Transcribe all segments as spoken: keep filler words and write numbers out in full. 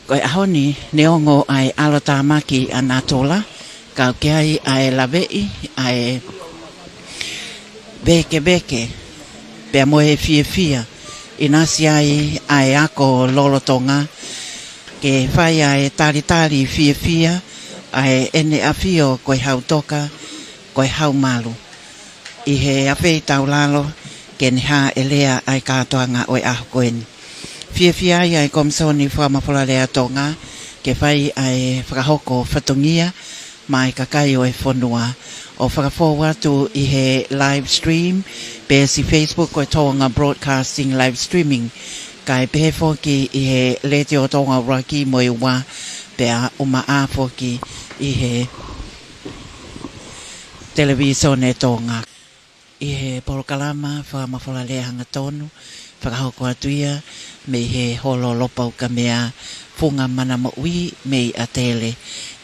Ko e ʻaho ni, neongo ʻa e ʻalotāmaki ʻa natula, ka ʻoku ʻi ai ʻa e laveʻi, ʻa e vēkeveke, pea mo e fiefia, ʻinasi ai ʻa e ako lolotonga, ke fai ʻa e talitali fiefia, ʻa ʻEne ʻAfio ko e Hautoka, ko e Haumalu. ʻI he afeitaulalo, ke ne hāʻelea ʻa e kātoanga ʻo e ʻaho ko eni. Fiefia ai ʻa e Komisoni Fakamafolalea Tonga, ke fai ʻa e fakahoko fatongia, maʻa e kakai ʻo e fonua. ʻO fakafou atu ʻi he live stream, peesi Facebook ko e Tonga Broadcasting Live Streaming. Kae pehē foki ʻi he Letiō Tonga ʻuluaki mo e ua, pea ʻumaʻā foki ʻi he Televīsone Tonga. ʻI he polokalama fakamafolalea hangatonu, fakahoko atu ia, mei he holo Lopaukamea Funga Mana Moʻui mei ʻAtele,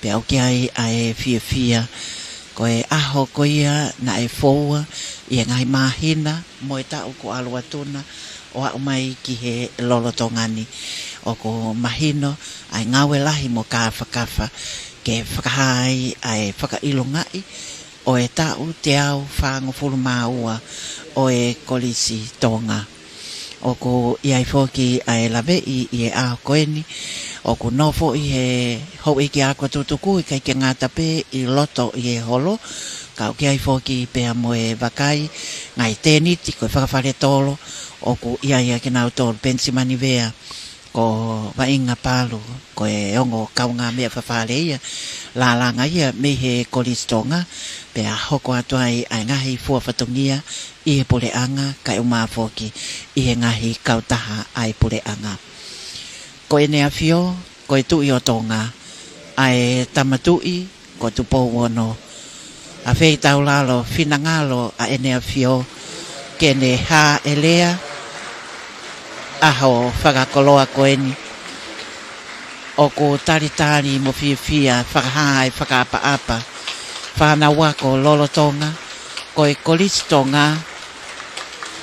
pea ʻoku ʻi ai ʻa e fiefia. Ko e ʻaho ko ia naʻe foua ʻi he ngaahi māhina mo e taʻu kuo ʻalu atu na ʻo aʻu mai ki he lolotonga ni. ʻOku mahino ʻa e ngāue lahi mo kāfakafa ke fakahā ai ʻa e fakaʻilongaʻi ʻo e taʻu teau fāngofulu mā ua ʻo e Kolisi Tonga. ʻOku ʻi ai foki ʻa e laveʻi ʻi he ʻaho ko eni, ʻoku nofo ʻi he houʻeiki ako tutuku ʻikai ke ngata pē ʻi loto ʻi he holo, ka ʻoku ʻi ai foki pea mo e vakai, ngaahi tēniti ko e fakafaletolo, ʻoku ʻi ai ʻa kinautolu Penisimani Vea, ko Vaʻinga Palu, ko e ongo kaungāmeʻa fafale ia, lālanga ia mei he Kolisi Tonga, pea hoko atu ai ʻa e ngaahi fua fatongia ʻi he puleʻanga, kae ʻumaʻā foki ʻi he ngaahi kautaha ʻa e puleʻanga. Ko ʻEne ʻAfio, ko e Tuʻi ʻo Tonga, ʻa e Tama Tuʻi, ko Tupou Ono. Afeitaulalo finangalo ʻa ʻEne ʻAfio, ke ne hāʻelea ʻaho fakakoloa ko eni. ʻOku talitali mo fiefia fakahā ʻa e fakaʻapaʻapa. Fānau ako lolotonga, ko e Kolisi Tonga,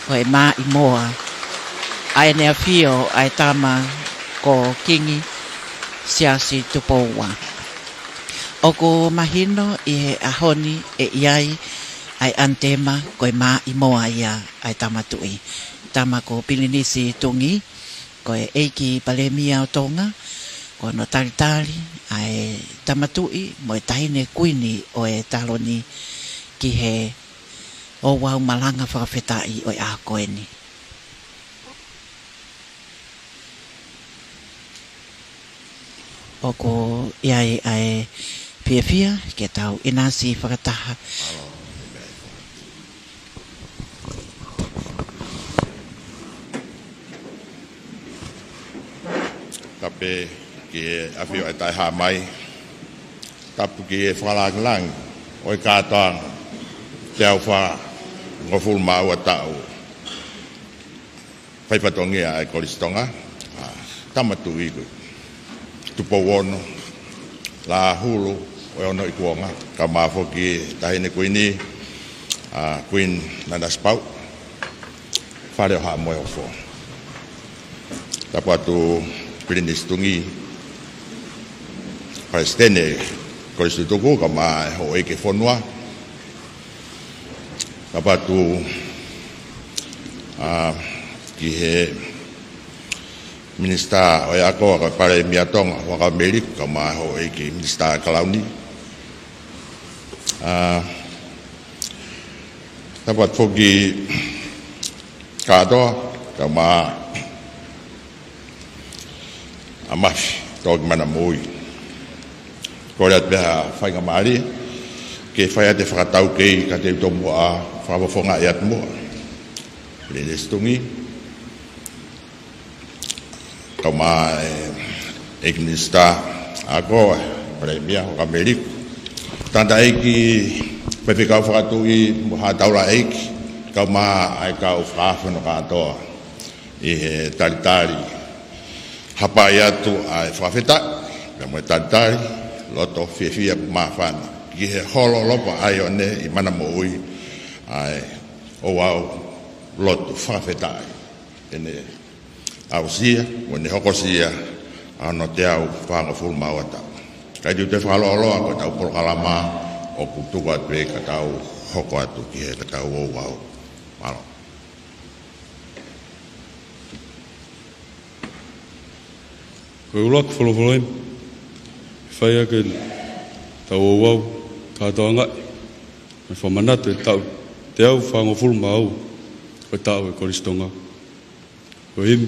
ko e Māʻimoa, ʻa ʻEne ʻAfio ʻa e Tama ko Kingi Siaosi Tupou Ua. ʻOku mahino ʻi he ʻaho ni ʻe ʻi ai ʻa e ʻanitema ko e Māʻimoa ia ʻa e Tama Tuʻi. Tama ko Pilinisi Tungi, ko e ʻEiki Palēmia ʻo Tonga, ko hono talitali ʻa e Tama Tuʻi mo e Taʻahine Kuini ʻo e Taloni ki he ouau malanga fakafetaʻi ʻo e ʻaho ko eni. ʻOku ʻi ai ʻa e fiefia ke tau ʻinasi fakataha. Tapu ki he ʻAfio ʻa e Taʻehāmai. Tapu ki he fakalāngilangi ʻo e kātoanga teau fāngofulu mā ua taʻu fai fatongia ʻa e Kolisi Tonga. ʻA, Tama Tuʻi ko Tupou Ono, Lāhulu ʻo e Ono ʻi Kuonga, kae ʻumaʻā foki Taʻahine Kuini, ʻa, Kuini Nanasipauʻu, Fale ʻo Haʻa Moheofo. Tapu atu Pilinisi Tungi, Palesiteni Kolisi Tutuku, kae ʻumaʻā e houʻeiki fonua. Tapu atu, ʻa, ki he Minisitā ʻo e Ako, ko e Palēmia ʻo Tonga, Huʻakavameiliku, kae ʻumaʻā e houʻeiki Minisitā Kalauni. ʻA, tapu atu foki kātoa, kae ʻumaʻā ʻa Mafi Toki Mana Moʻui. Kole atu pē ha faingamālie ke fai atu e fakataukei ka te u tomuʻa fakafofongaʻi atu muʻa. Pilinisi Tungi, kae ʻumaʻā e ʻEiki Minisitā Ako, Palēmia Huʻakavameiliku, tangataʻeiki faifekau fakatuʻi mo haʻa taulaʻeiki, kae ʻumaʻā e kau fakaafe hono kātoa ʻi he talitali. Hapai atu ʻa e fakafetaʻi, pea mo e talitali loto fiefia mo māfana ki he holo Lopa ʻAione ʻi Mana Moʻui, ʻa e ouau lotu fakafetaʻi ʻene aʻusia mo ʻene hokosia ono teau fāngofulu mā ua taʻu. Kae tuku atu e fakaloaloa ko ʻetau polokalama ʻoku tuku atu ai ka tau hoko atu ki he ka tau ouau. Mālō. Ko e ʻuluaki folofola eni, fai ʻaki ʻetau ouau, kātoangaʻi, mo e fakamanatu e taʻu teau fāngofulu mā ua, ko e taʻu ʻo e Kolisi Tonga. Ko e himi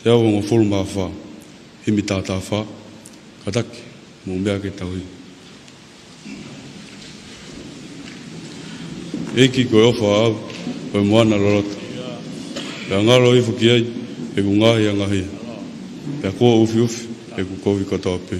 teau hongofulu mā fā, himi tātāfā, kātaki, mou meʻa ke tau himi. ʻEiki ko e ʻofa au, ko e moana loloto. Pea ngalo hifo ki ai ʻeku ngaahi angahia. Pea kuo ufiufi ʻeku kovi kotoa pē.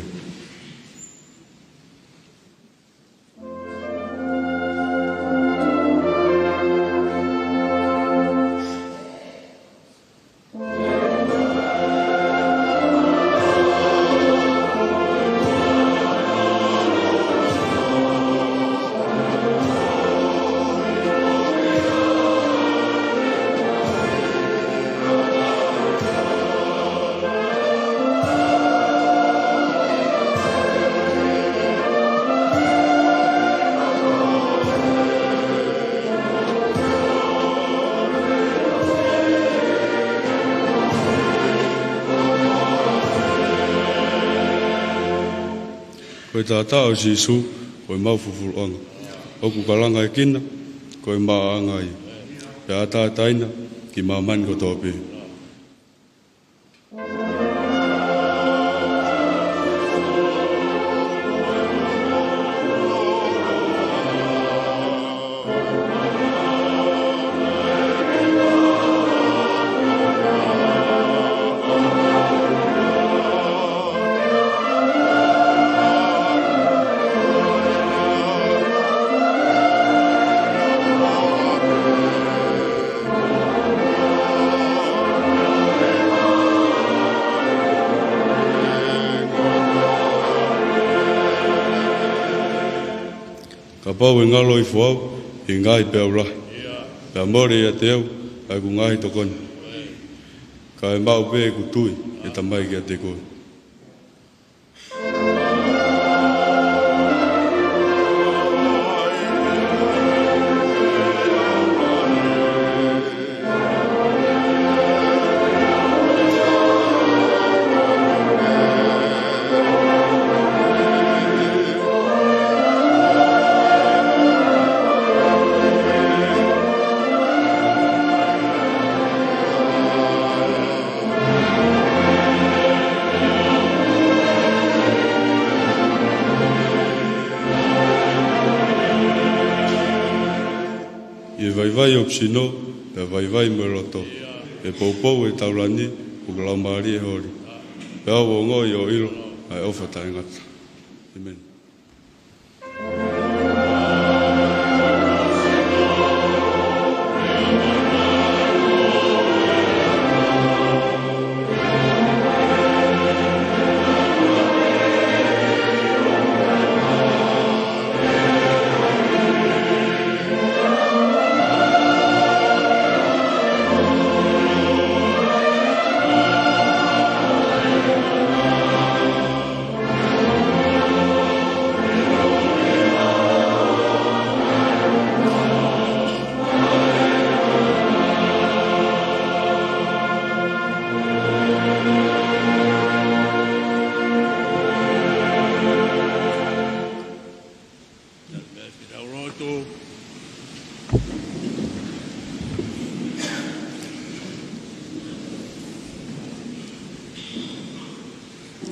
Ko e taʻataʻa ʻo Sīsū, ko e maʻu fufuluʻanga. ʻOku kalangaʻi kina, ko e maʻaʻanga ia. Pea ʻataʻatā ʻena ki māmani kotoa pē. Kapau ʻe ngalo hifo au ʻi he ngaahi peau lahi, pea mole ʻiate au ʻa ʻeku ngaahi tokoni, ka ʻe maʻu pē ʻeku tui, ʻe Tamai, kiate koe. ʻI he vaivai ʻo hoku sino, pea vaivai mo e loto, ʻe poupou ʻe taulani, ʻoku laumālie holi. Pea u ongoʻi ʻo ʻilo ʻa e ʻofa taʻengata. ʻĒmeni.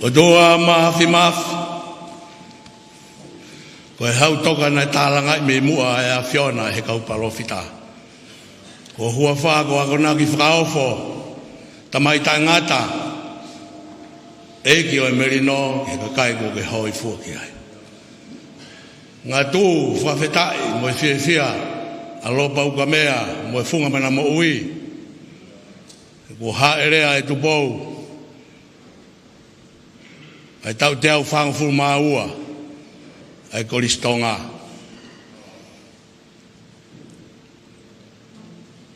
ʻOtua Māfimafi, ko e hau toka naʻe tālangaʻi mei muʻa ʻe he ʻAfiona ʻi he kau palōfita. Ko ho huafa ko e akonaki fakaofo, Tamai taʻengata, ʻEiki ʻo e melino ki he kakai kuo ke hōifua ki ai. Ngatu fakafetaʻi mo e fiefia ʻa Lopaukamea mo e Funga Mana Moʻui, kuo hāʻelea ʻa e Tupou ʻa e taʻu teau fāngofulu mā ua ʻa e Kolisi Tonga.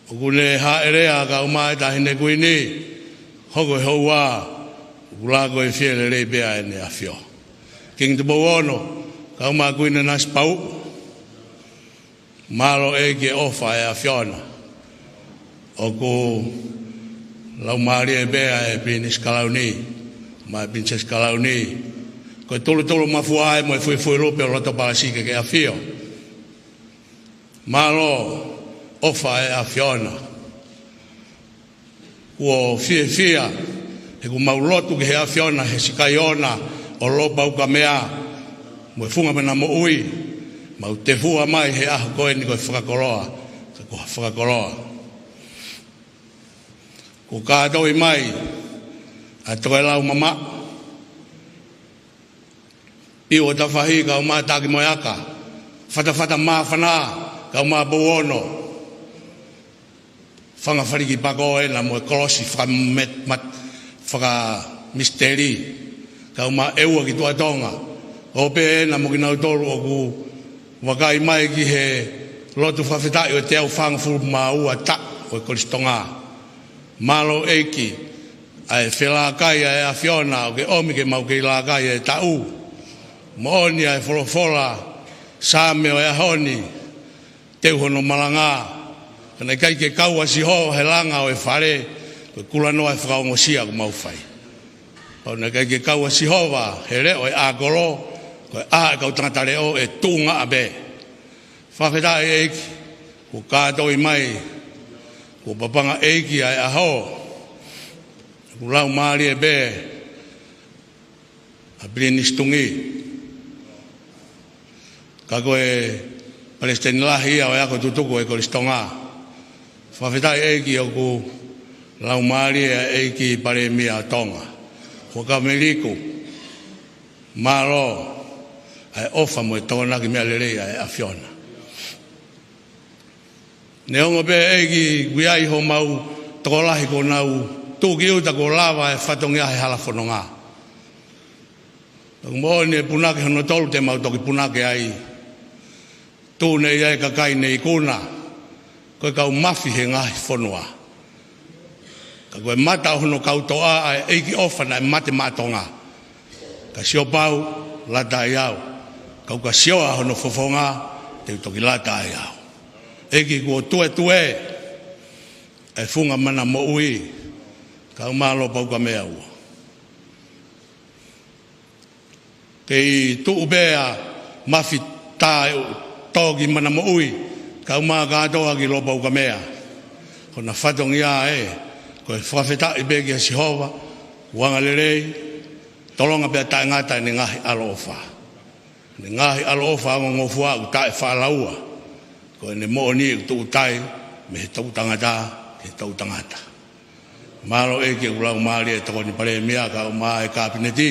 ʻOku ne hāʻelea kae ʻumaʻā e Taʻahine Kuini, hoko e houa, ʻo Kuo lava ko e fie lelei pē ʻa ʻEne ʻAfio. Kingi Tupou Ono, kae ʻumaʻā Kuini Nanasipauʻu. Mālō ʻEiki e ʻofa ʻa e ʻAfiona. ʻOku laumālie pē ʻa e Pilinisi Kalauni, mo e Pilinisesi Kalauni. Ko e tulutulu mafua ai mo e fuifui lupe ʻo loto palasi ke ke ʻafio. Mālō ʻofa ʻa e ʻAfiona. Kuo fiefia, he ʻoku mau lotu ki he ʻAfiona, he Sikaiona ʻo Lopaukamea, mo e Funga Mana Moʻui, mau tefua mai he ʻaho ko eni ko e fakakoloa, ka ko ha fakakoloa. Kuo kātoi mai ʻa e tokelau mamaʻo, Piu ʻo Tafahi, kae ʻumaʻā Taki mo e Aka. Fatafata Māfana, kae ʻumaʻā Pou Ono. Fanga faliki pako ena mo e kolosi fakamet-, mat-, fakamisiteli, kae ʻumaʻā ʻEua ki Tuʻa Tonga. ʻO pehē ena mo kinautolu ʻoku vakai mai ki he lotu fakafetaʻi ʻo e teau fāngofulu mā ua taʻu ʻo e Kolisi Tonga. Mālō ʻEiki, ʻa e felākai ʻa e ʻAfiona ʻoku ke ʻomi ke mau kei lākai ʻa e taʻu. Moʻoni ʻa e folofola Saame ʻo e ʻaho ni, teu hono malanga, ka naʻe ʻikai ke kau ʻa Sihova he langa ʻo e fale, ko e kulanoa ʻa e fakaongosia ʻoku mau fai. Pau naʻe ʻikai ke kau ʻa Sihova he leʻo ʻo e ʻakolo, ko e ʻā ʻa e kau tangata leʻo ʻe tuʻunga pē. Fakafetaʻi ʻEiki, kuo kātoi mai, kuo papanga ʻEiki ʻa e ʻaho, kuo laumālie pē ʻa Pilinisi Tungi. Ka ko e Palesiteni Lahi ia ʻo e Ako Tutuku ʻo e Kolisi Tonga. Fakafetaʻi ʻEiki ʻoku laumālie ʻa e ʻEiki Palēmia ʻo Tonga. Huʻakavameiliku, mālō ʻa e ʻofa mo e tokonaki meʻa lelei ʻa e ʻAfiona. Neongo pē ʻEiki ʻoku ʻi ai homau tokolahi kuo nau tuʻu ki ʻuta kuo lava e fatongia he hala fononga. Ka ʻoku moʻoni e punake hono tolu te mau toki punake ai. Tuʻu nei ʻa e kakai ne ikuna, ko e kau mafi he ngaahi fonua. Ka ko e mata ʻo hono kau toʻa ʻa e ʻEiki ʻofa naʻe mate maʻa Tonga. Ka sio pau, lata ai au. Ka ʻoka sio ʻa hono fofonga, te u toki lata ai au. ʻEiki kuo tuetue ʻa e Funga Mana Moʻui, kae ʻumaʻā Lopaukamea ua. Kei tuʻu pē ʻa Mafi Taʻeʻu Toki Mana Moʻui, kae ʻumaʻā kātoa ki Lopaukamea. Ko hona fatongia ē, ko e fakafetaʻi pē kia Sihova, ʻoku angalelei, tolonga pea taʻengata ʻene ngaahi ʻaloʻofa. ʻEne ngaahi ʻaloʻofa ongongofua ʻoku taʻefaʻalaua. Ko ʻene moʻoni ʻoku tuʻutai mei he toʻutangata ki he toʻutangata. Mālō ʻEiki ʻoku laumālie e Tokoni Palēmia kae ʻumaʻā e Kapineti.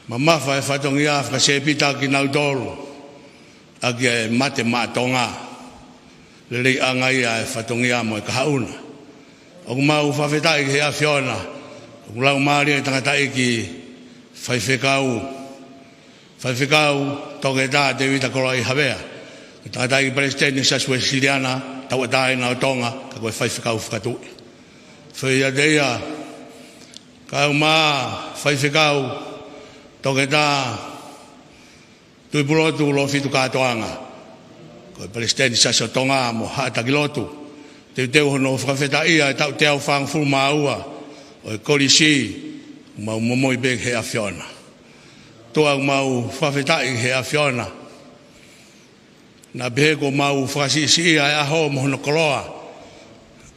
Mamafa e fatongia fakasēpita kinautolu ʻaki e mate maʻa Tonga. Leleiʻanga ia e fatongia mo e kahaʻu na. ʻOku mau fakafetaʻi ki he ʻAfiona, ʻoku laumālie e tangataʻeiki faifekau, Faifekau Toketā Tēvita Koloaʻia Havea, ko e tangataʻeiki Palesiteni Siasi Uēsiliana Tauʻatāina ʻo Tonga, ka ko e faifekau fakatuʻi. Foʻi ʻiate ia, kae ʻumaʻā Faifekau Toketā Tuʻipulotu Lōfitu Kātoanga, ko e Palesiteni Siasi ʻo Tonga mo Haʻa Taki Lotu, teuteu hono fakafetaʻia e taʻu teau fāngofulu mā ua ʻo e Kolisi, mau momoi pē ki he ʻAfiona. Tuʻa ʻoku mau fakafetaʻi ki he ʻAfiona. Naʻa pehē kuo mau fakasiʻisiʻia e ʻaho mo hono koloa.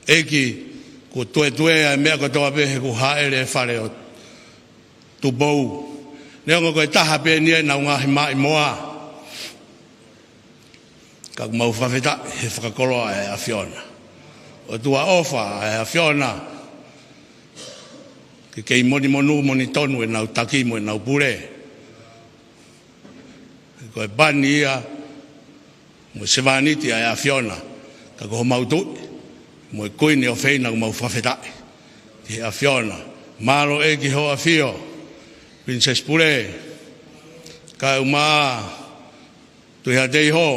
ʻEiki, kuo tuetue ʻa e meʻa kotoa pē he kuo hāʻele e fale ʻo Tupou. Neongo ko e taha pē eni ʻenau ngaahi maʻimoa. Ka ʻoku mau fakafetaʻi he fakakoloa e ʻAfiona. ʻOtua ʻofa e ʻAfiona. Ke kei monimonū monitonu ʻenau taki mo ʻenau pule. Ko e pani ia mo e sevāniti ʻa e ʻAfiona, ka ko homau tuʻi mo e Kuini ʻofeina ʻoku mau fakafetaʻi ki he ʻAfiona. Mālō ʻEiki hoʻo ʻafio, Pilinisesi Pule, kae ʻumaʻā Tuʻi Haʻateiho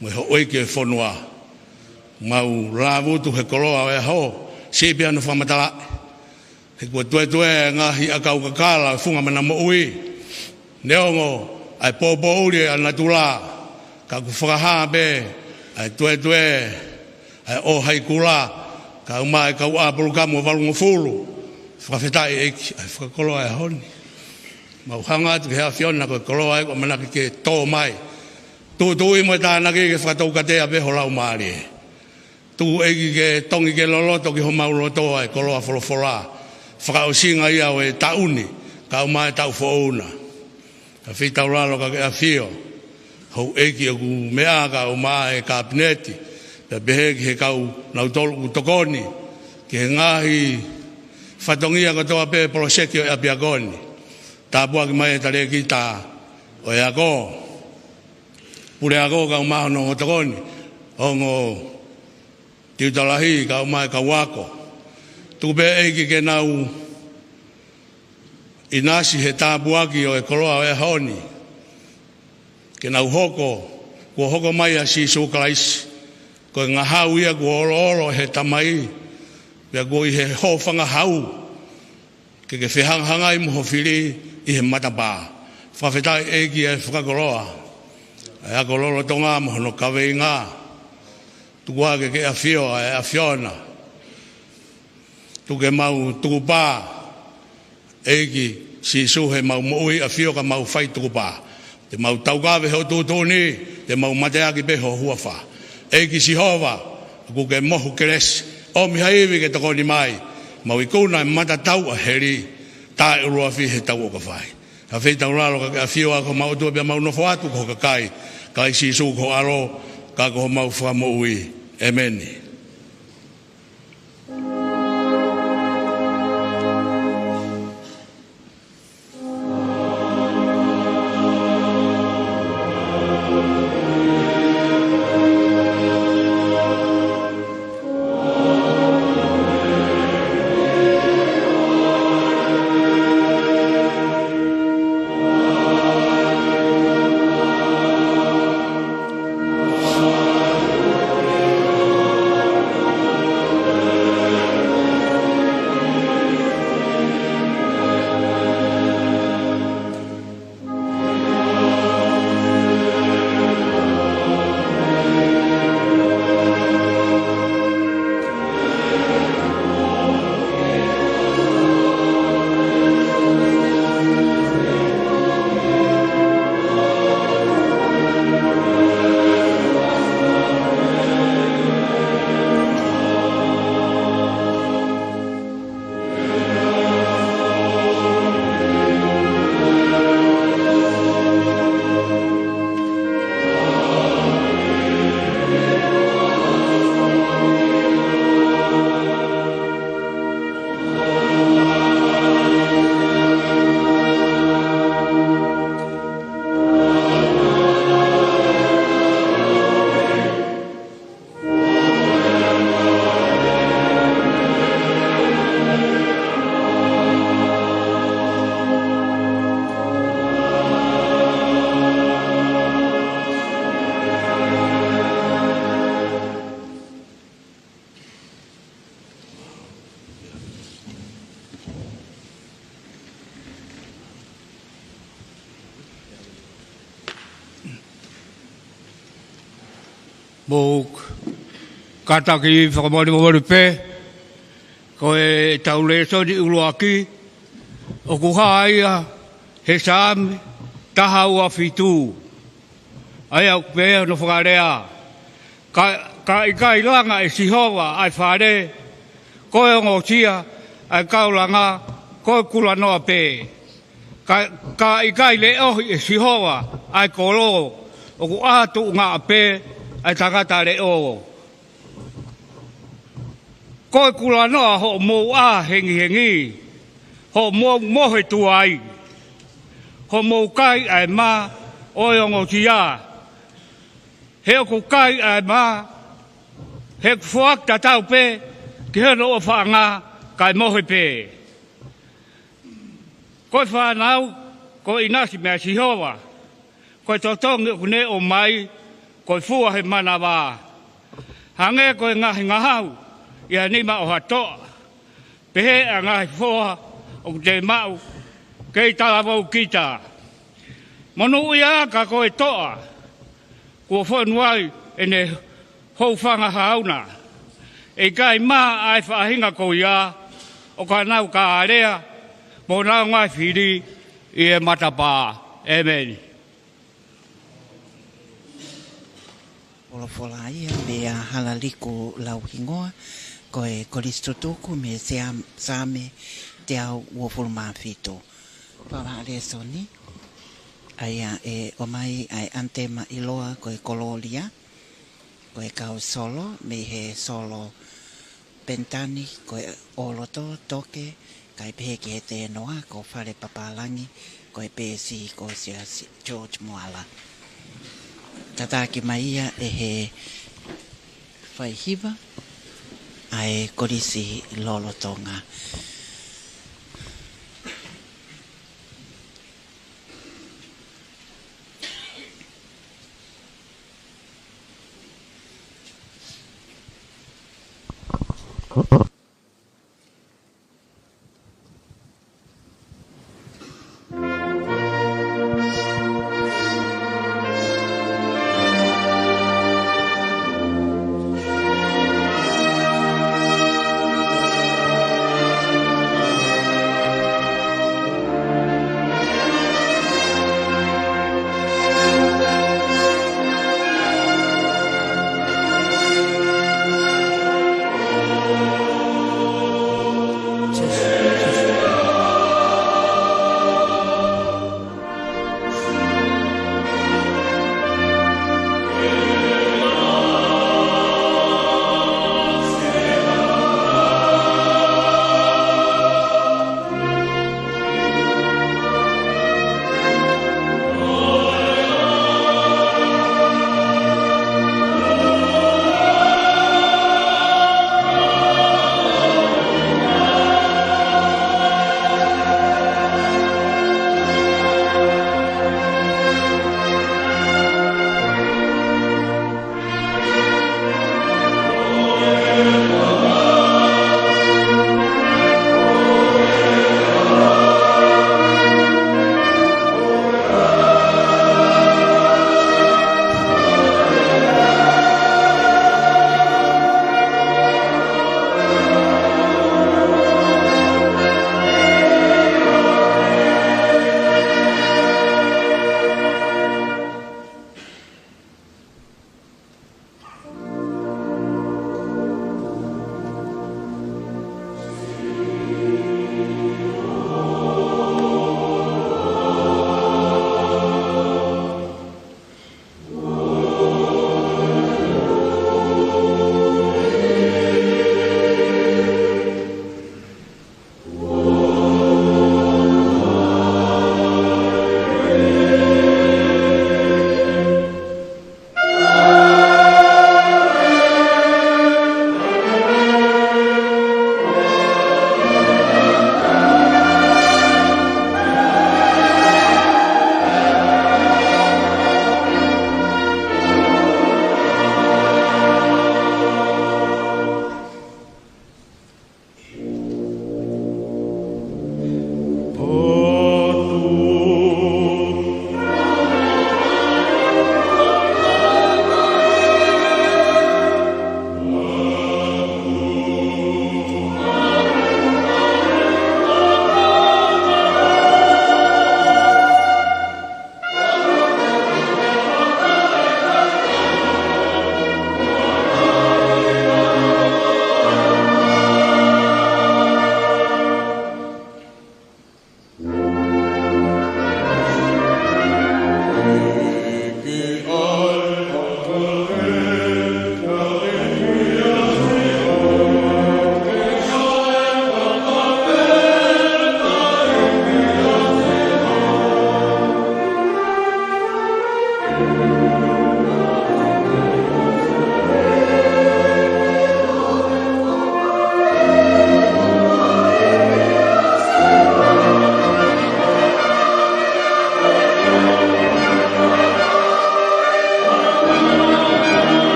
mo e houʻeiki e fonua. Mau lāvutu he koloa ʻo e ʻaho, Siʻi pē hono fakamatalaʻi. He kuo tuētuē ngaahi ʻakau kakala ʻo e funga mana moʻui. Neongo ʻa e pōpōʻuli ʻa natula, ka ʻoku fakahā pē ʻa e tuētuē ʻa e ʻō hai kula, kae ʻumaʻā e kau ʻā pulukamu ʻo valungofulu. Fakafetaʻi ʻEiki, ʻa e fakakoloa ʻo e ʻaho ni. Mau hanga atu ki he ʻAfiona ko e koloa ē kuo ʻamanaki ke tō mai. Tuʻutuʻuni mo e tānaki ke fakatoukatea pē ho Laumālie. Tuku ʻEiki ke tongi ke loloto ki homau loto ʻa e koloa folofola. Fakaʻosinga ia ʻo e taʻu ni, kae ʻumaʻā e taʻu foʻou na. Ka fetaulalo ka ke ʻafio. Houʻeiki ʻoku meʻa kae ʻumaʻā e kapineti. Pea pehē ki he kau nautolu ʻoku tokoni. Ki he ngaahi fatongia kotoa pē poloseki ʻo e ʻapiako ni. Tāpuaki mai e talēkita ʻo e ako. Puleako kae ʻumaʻā hono tokoni. Ongo tiuta lahi kae ʻumaʻā e kau ako. Tuku pē ʻEiki ke nau ʻinasi he tāpuaki ʻo e koloa ʻo e ʻaho ni. Ke nau hoko, kuo hoko mai ʻa Sīsū Kalaisi. Ko e ngahau ia kuo oloolo he Tamai. Pea kuo ʻi he hōfangahau. Ke ke fehangahangai mo ho fili ʻi he matapā. Fakafetaʻi ʻEiki ʻa e fakakoloa. ʻA e ako lolotonga mo hono kaveinga. Tuku ā ke ke ʻafio ʻa e ʻAfiona. Tuku ke mau tukupā. ʻEiki Sīsū he mau moʻui ʻafio ka mau fai tukupā. Te mau taukave hoʻo tuʻutuʻuni, te mau mateaki pē ho huafa. ʻEiki Sihova, ʻoku ke mohu kelesi, ʻomi ha ivi ke tokoni mai, mau ikuna e matatau ʻa heli, taʻeʻuluafi he tau ʻoka fai. Ka fetaulalo ka ke ʻafio ā ko homau ʻOtua pea mau nofo atu ko ho kakai, ka ʻi Sīsū ko ho ʻAlo, ka ko homau Fakamoʻui. ʻEmeni. Mou kātaki fakamolemole pē, ko ʻetau lēsoni ʻuluaki, ʻoku hā ia he Saame taha ua fitu. ʻA ia ʻoku pehē hono fakalea. Ka, ka ʻikai langa ʻe Sihova ʻa e fale, ko e ongosia ʻa e kau langa, ko e kulanoa pē. Ka, ka ʻikai leʻohi ʻe Sihova ʻa e kolo, ʻoku ʻā tuʻungaʻa pē ʻa e tangata leʻo. Ko e kulanoa hoʻomou ʻā hengihengi, hoʻomou mohe tuai, hoʻomou kai ʻa e mā ʻo e ongosia. He ʻoku kai ʻa e mā, he ʻoku foaki tatau pē ki hono ʻofaʻanga kae mohe pē. Ko e fānau, ko e ʻinasi meia Sihova, ko e totongi ʻoku ne ʻomai, ko e fua he manava. Hangē ko e ngaahi ngahau ʻi ha nima ʻo ha toʻa. Pehē ʻa e ngaahi foha ʻoku te maʻu, kei talavou kita. Monūʻia ā ka ko e toʻa kuo fonu ai ʻene houʻeiki ʻa Hauna. ʻE ʻikai mā ʻa e faʻahinga ko ia ʻo ka nau ka alea mo nau ngaahi fili ʻi he matapā. ʻĒmeni. Folofola ia meia Halaliku Lauhingoa, ko e kolisi tutuku mei he Siam-, Saame teau uofulu mā fitu. Pava lēsoni, ʻa ia ʻe ʻomai ʻa e ʻanitema ʻiloa ko e Kolōlia, ko e kau solo, mei he solo Penitani, ko e ʻOloto, Toke, kae pehē ki he tenoa, ko Fale Papālangi, ko e peesi, ko Siasi George Moala. Tataki mai ia ʻe he faihiva, ʻa e kolisi lolotonga.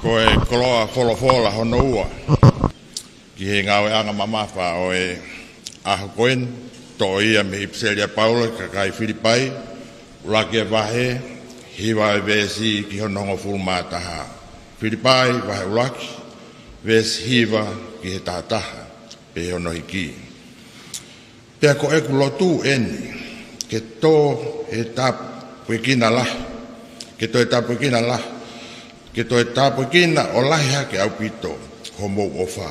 Ko e koloa folofola hono ua ki he ngāueʻanga mamafa ʻo e ʻaho ko eni, toʻo ia mei he ʻipiseli ʻa Paula ki he kakai Filipai, ʻuluaki e vahe, hiva e veesi ki hono hongofulu mā taha. Filipai vahe ʻuluaki, veesi hiva ki he taha taha, pea hono hiki. Pea ko ʻeku lotu eni, ke toe tāpuekina lahi, ke toe tāpuekina lahi, ke toe tāpuekina ʻo lahi hake ʻaupito homou ʻofa,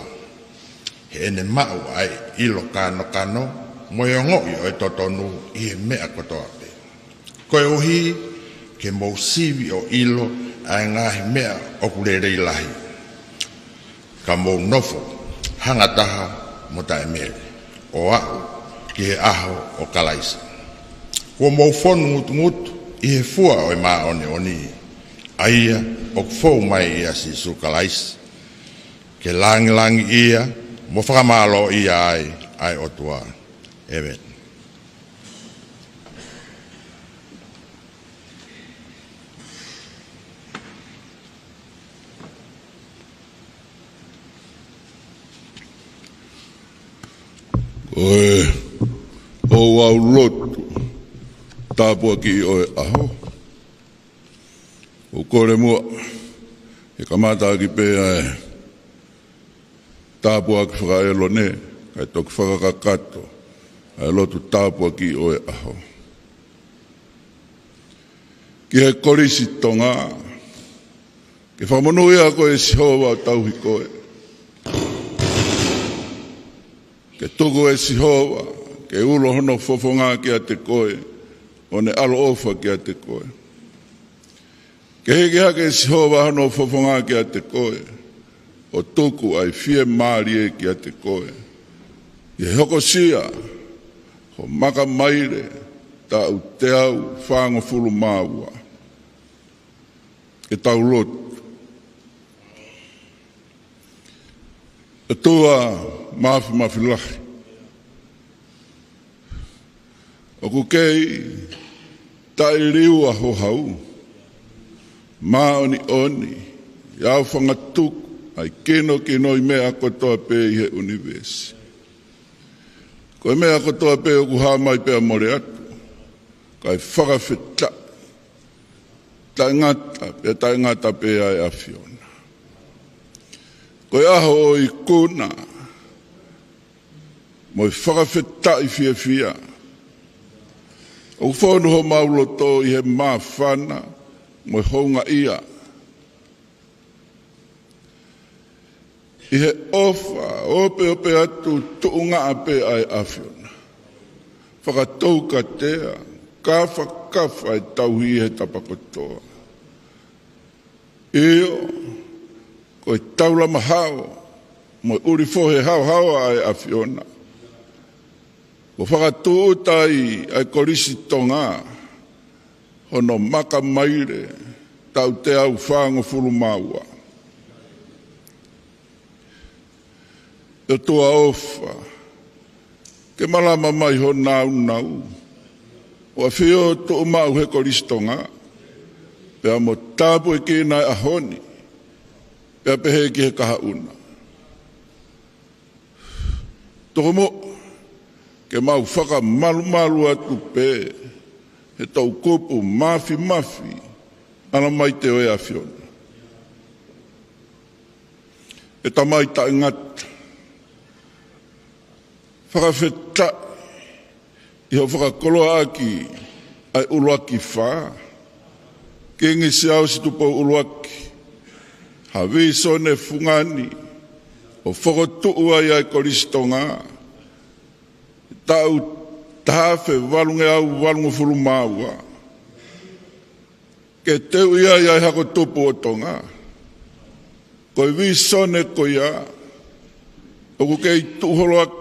heʻene maʻu ʻa e ʻilo kānokano mo e ongoʻi ʻo e totonu ʻi he meʻa kotoa pē. Koeʻuhi ke mou sivi ʻo ʻilo ʻa e ngaahi meʻa ʻoku lelei lahi, ka mou nofo hangataha mo taʻemele, ʻo aʻu ki he ʻaho ʻo Kalaisi. Kuo mou fonu ngutungutu ʻi he fua ʻo e māʻoniʻoni, ʻa ia ʻoku fou mai ʻia Sīsū Kalaisi, ke langilangiʻia mo fakamālōʻia ai ʻa e ʻOtua. ʻĒmeni. Ko e ʻoku ou lotu tāpuakiʻi ʻo e ʻaho. ʻOku ou kole muʻa ke kamata ʻaki pē ʻa e tāpuaki faka-ʻĒlone, kae toki fakakakato ʻa e lotu tāpuakiʻi ʻo e ʻaho. Ki he Kolisi Tonga, ke fakamonūʻia koe ʻe Sihova ʻo tauhi koe. Ke tuku ʻe Sihova ke ulo hono fofonga kiate koe, ʻo ne ʻaloʻofa kiate koe. Ke hiki hake ʻe Sihova hono fofonga kiate koe, ʻo tuku ʻa e fiemālie kiate koe. ʻI he hokosia ho maka maile taʻu teau fāngofulu mā ua. Ke tau lotu. ʻOtua Māfimafi lahi, ʻoku kei taʻeliua ho hau māʻoniʻoni, ʻi he ʻaofangatuku ʻa e kinokinoi meʻa kotoa pē ʻi he ʻunivēsi. Ko e meʻa kotoa pē ʻoku hā mai pea mole atu, kae fakafetaʻi taʻengata pea taʻengata pē ʻa e ʻAfiona. Ko e ʻaho ʻo e ikuna mo e fakafetaʻi fiefia, ʻoku fonu homau loto ʻi he māfana mo e houngaʻia, ʻi he ʻofa ʻopeʻope atu tuʻunga pē ʻa e ʻAfiona, fakatoukatea, kafakafa e tauhi he tapa kotoa. ʻIo, ko e taulama hao mo e ʻuli fohe haohaoa ʻa e ʻAfiona, kuo fakatūʻuta ai ʻa e Kolisi Tonga hono maka maile taʻu teau fāngofulu mā ua. ʻOtua ʻofa, ke malama mai ho nāunau, ʻo ʻafio tuʻumaʻu he Kolisi Tonga, pea mo tāpuekina e ʻaho ni, pea pehē ki he kahaʻu na. Tokomoʻa ke mau fakamalumalu atu pē he toʻukupu māfimafi ʻa e Laumālie ʻo e ʻAfiona. ʻE Tamai taʻengata, fakafetaʻi ʻi hoʻo fakakoloaʻaki ʻa e ʻuluaki fā, Kingi Siaosi Tupou ʻUluaki, ha vīsone fungani ʻo fokotuʻu ai ʻa e Kolisi Tonga, taʻu taha afe valungeau valungofulu mā ua. Ke teuʻi ai ʻa e hako tupu ʻo Tonga. Ko e vīsone ko ia, ʻoku kei tuʻu holoaki,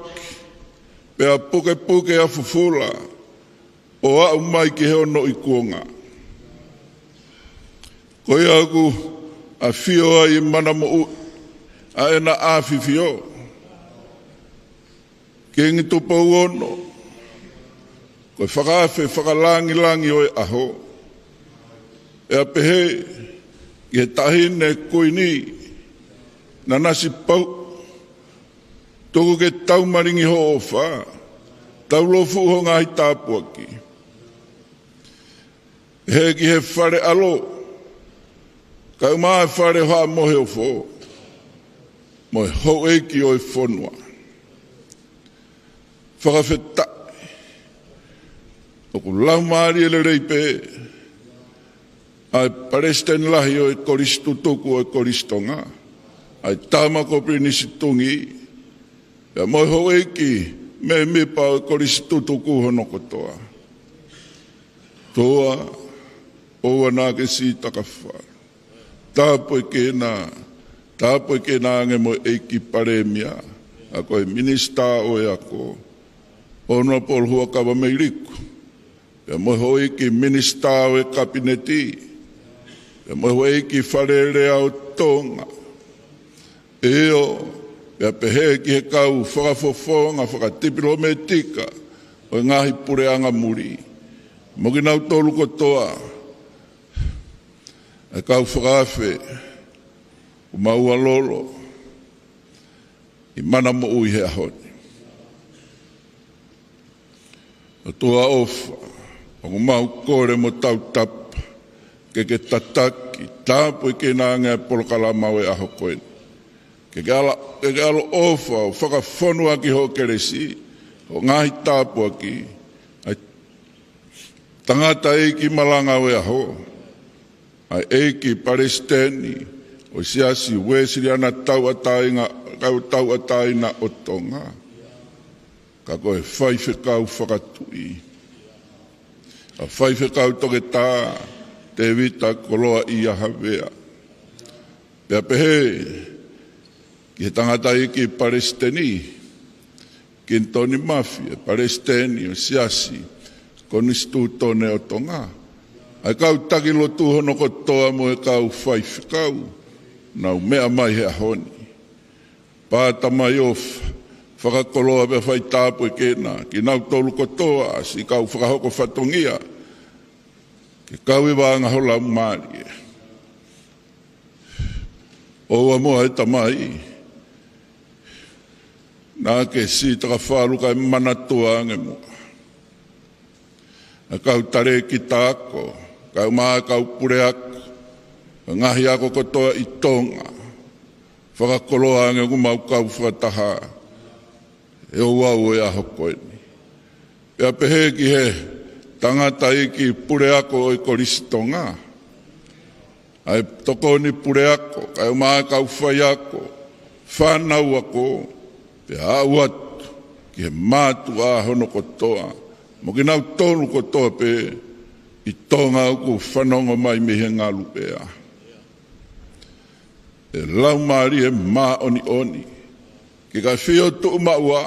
pea pukepuke ʻa fufula, ʻo aʻu mai ki he ono ikuonga. Ko ia ʻoku ʻafio ai ʻi mana moʻui ʻa ʻEna ʻAfifio, Kingi Tupou Ono, ko e fakaafe fakalangilangi ʻo e ʻaho. ʻE pehē, Ki he Taʻahine Kuini Nanasipauʻu, tuku ke tau malingi hoʻo ʻofa, tau lofuʻu ho ngaahi tāpuaki. Hē ki he fale ʻalo, kae ʻumaʻā e fale ʻo Haʻa Moheofo, mo e houʻeiki ʻo e fonua. Fakafetaʻi, ʻoku laumālie lelei pē ʻa e Palesiteni Lahi ʻo e Kolisi Tutuku ʻo e Kolisi Tonga, ʻa e Tama ko Pilinisi Tungi, pea mo e houʻeiki mēmipa ʻo e Kolisi Tutuku hono kotoa. ʻOtua, ʻoua naʻa ke sitakafalu. Tāpuekina, tāpuekina ange mo e ʻEiki Palēmia, ʻa ko e Minisitā ʻo e Ako, ʻOnolapo Huʻakavameiliku, pea mo e houʻeiki Minisitā ʻo e Kapineti, pea mo e houʻeiki Fale Alea ʻo Tonga. ʻIo, pea pehē ki he kau fakafofonga fakatipilōmētika ʻo e ngaahi puleʻanga muli, mo kinautolu kotoa ʻa e kau fakaafe ʻoku mau ʻalolo ʻi mana moʻui he ʻaho ni. ʻOtua ʻofa, ʻoku mau kole mo tautapa ke ke tataki, tāpuekina ange ʻa e polokalama ʻo e ʻaho ko eni. Ke ke ʻalo, ke ke ʻaloʻofa ʻo fakafonu ʻaki hoʻo kelesi, hoʻo ngaahi tāpuaki, ʻa e tangataʻeiki malanga ʻo e ʻaho, ʻa e ʻEiki Palesiteni ʻo e Siasi Uēsiliana Tauʻatāina, Tauʻatāina ʻo Tonga, ka ko e faifekau fakatuʻi, ʻa Faifekau Toketā Tēvita Koloaʻia Havea. Pea pehē ki he tangataʻeiki Palesiteni, Kinitoni Mafi, ʻa e Palesiteni ʻo e Siasi Konisitūtone ʻo Tonga, ʻa e kau taki lotu hono kotoa mo e kau faifekau naʻa nau meʻa mai he ʻaho ni. Pea Tamai ʻofa, fakakoloa pea fai tāpuekina kinautolu kotoa, siʻi kau fakahoko fatongia, ke kau ʻi he vānanga ho Laumālie. ʻOua muʻa ʻe Tamai naʻa ke sitakafalu kae manatua ange muʻa ʻa e kau talēkita ako, kae ʻumaʻā e kau puleako ʻo e ngaahi ako kotoa ʻi Tonga. Fakakoloa ange ʻoku mau kau fakataha he ouau ʻo e ʻaho ko eni. Pea pehē ki he tangataʻeiki puleako ʻo e Kolisi Tonga, ʻa e tokoni puleako, kae ʻumaʻā e kau faiako, fānau ako, pea aʻu atu ki he mātuʻa hono kotoa, mo kinautolu kotoa pē ʻi Tonga ʻoku fanongo mai mei he ngaluʻea. ʻE Laumālie Māʻoniʻoni, ke ke ʻafio tuʻumaʻu ā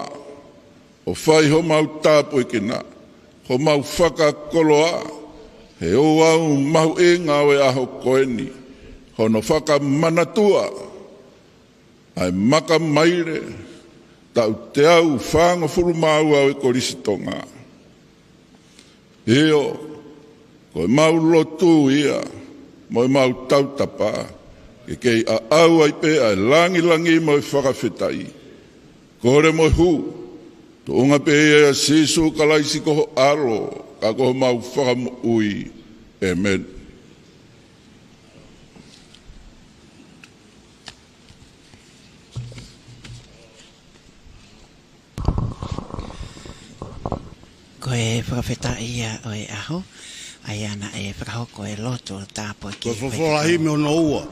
ʻo fai homau tāpuekina, homau fakakoloa he ouau mahuʻinga ʻo e ʻaho ko eni, hono fakamanatua ʻa e maka maile taʻu teau fāngofulu mā ua ʻo e Kolisi Tonga. ʻIo, ko ʻemau lotu ia mo ʻemau tautapa, ke kei ʻaʻau ai pē ʻa e langilangi mo e fakafetaʻi. Kole mo e hū, tuʻunga pē ia ʻia Sīsū Kalaisi ko ho ʻAlo, ka ko homau Fakamoʻui. ʻĒmeni. Ko e fakafetaʻi ia ʻo e ʻaho, ʻa ia naʻe fakahoko e lotu tāpuaki. Ko e folofola himi hono ua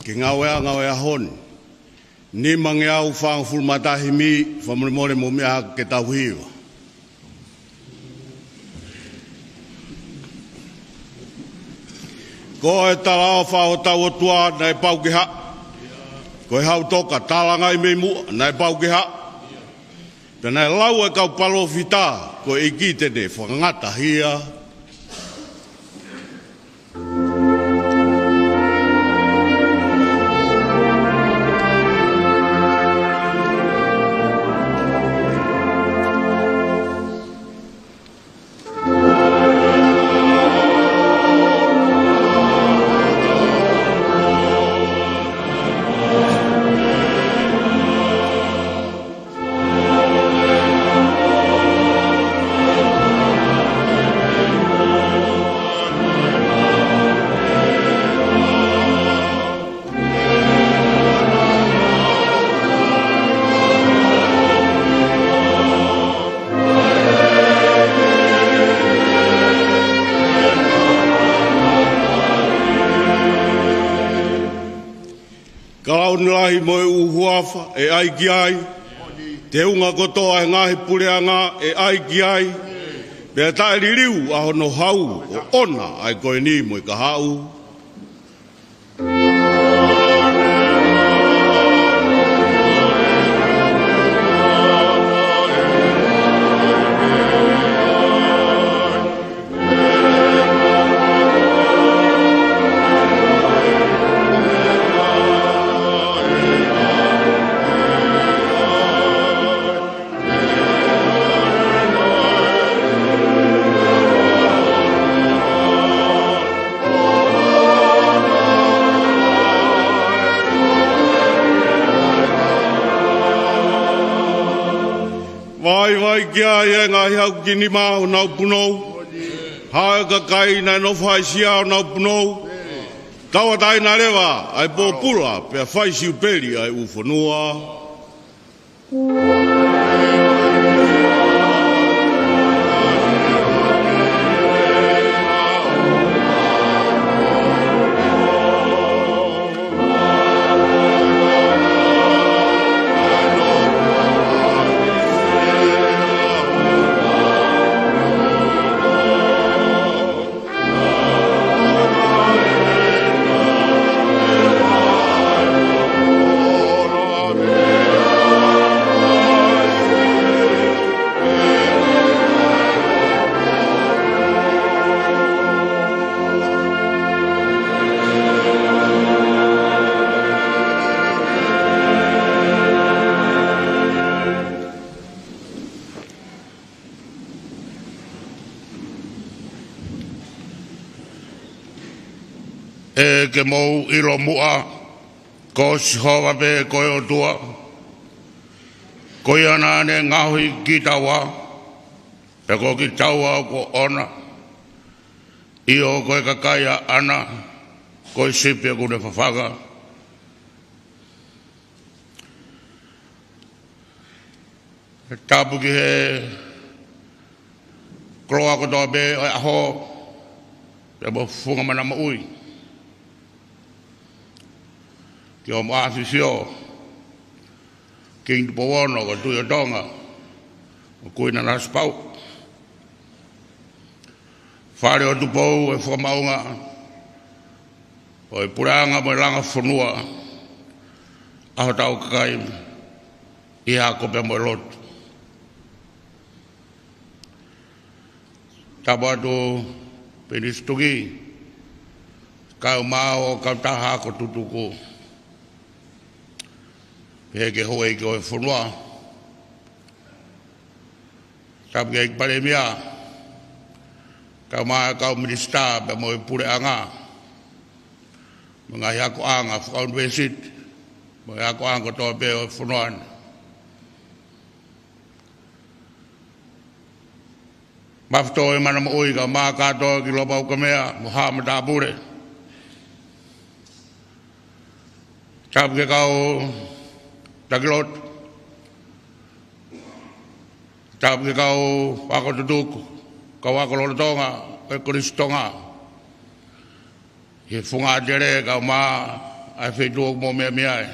ki he ngāueʻanga ʻo e ʻaho ni. Nimangeau fāngofulu mā taha himi, fakamolemole mou meʻa hake ke tau hiva. Ko e talaʻofa ʻa hotau ʻOtua naʻe pau ke haʻu. Ko e hau toka talangaʻi mei muʻa naʻe pau ke haʻu. Pea naʻe lau ʻe he kau palōfita, ko e ʻEiki te ne fakangata hia. Taʻu ni lahi mo e ʻū huafa ʻe ʻai ki ai. Teunga kotoa ʻa e ngaahi puleʻanga ʻe ʻai ki ai. Pea taʻeliliu ʻa hono hau ʻo ʻona ʻa e ko eni mo e kahaʻu. Vaivai ki ai ʻa e ngaahi haʻu ki nima ʻo honau punou. Haʻu ʻa e kakai naʻe nofo haʻisia ʻo honau punou. Tauʻatāina leva ʻa e pōpula pea fai siupeli ʻa e ʻū fonua. ʻE ke mou ʻilo muʻa, ko Sihova pē ko e ʻOtua, ko ia naʻa ne ngaohi kitaua, pea ko kitaua kuo ʻona, ʻio ko e kakai ʻaʻana, ko e sipi ʻoku ne fafanga. Tapu ki he koloa kotoa pē ʻo e ʻaho, pea mo e funga mana moʻui. Ki hoʻomo ʻAfifio, Kingi Tupou Ono, ko e Tuʻi ʻo Tonga, mo Kuini Nanasipauʻu. Fale ʻo Tupou, ʻa e Fakamaʻunga ʻo e Puleʻanga mo e Langa Fonua, ʻa hotau kakai ʻi he ako pea mo e lotu. Tapu atu Pilinisi Tuki, kaeʻumaʻā ʻa e kautaha ako tutuku, pehē ki he houʻeiki ʻo e fonua. Tapu ki he ʻEiki Palēmia, kaeʻumaʻā e kau minisitā pea mo e puleʻanga, mo e ngaahi akoʻanga fakaʻunivēsiti, mo e akoʻanga kotoa pē ʻo e fonua ni. Mafu Toʻoimanamoʻui kaeʻumaʻā kātoa ki Lopaukamea mo Haʻa Matāpule. Tapu ki he kau taki lotu. Tapu ki he kau ako tutuku, kau ako lolotonga ʻo e Kolisi Tonga, ʻi he funga ʻātele kaeʻumaʻā ʻa e feituʻu ʻoku mou meʻa mei ai.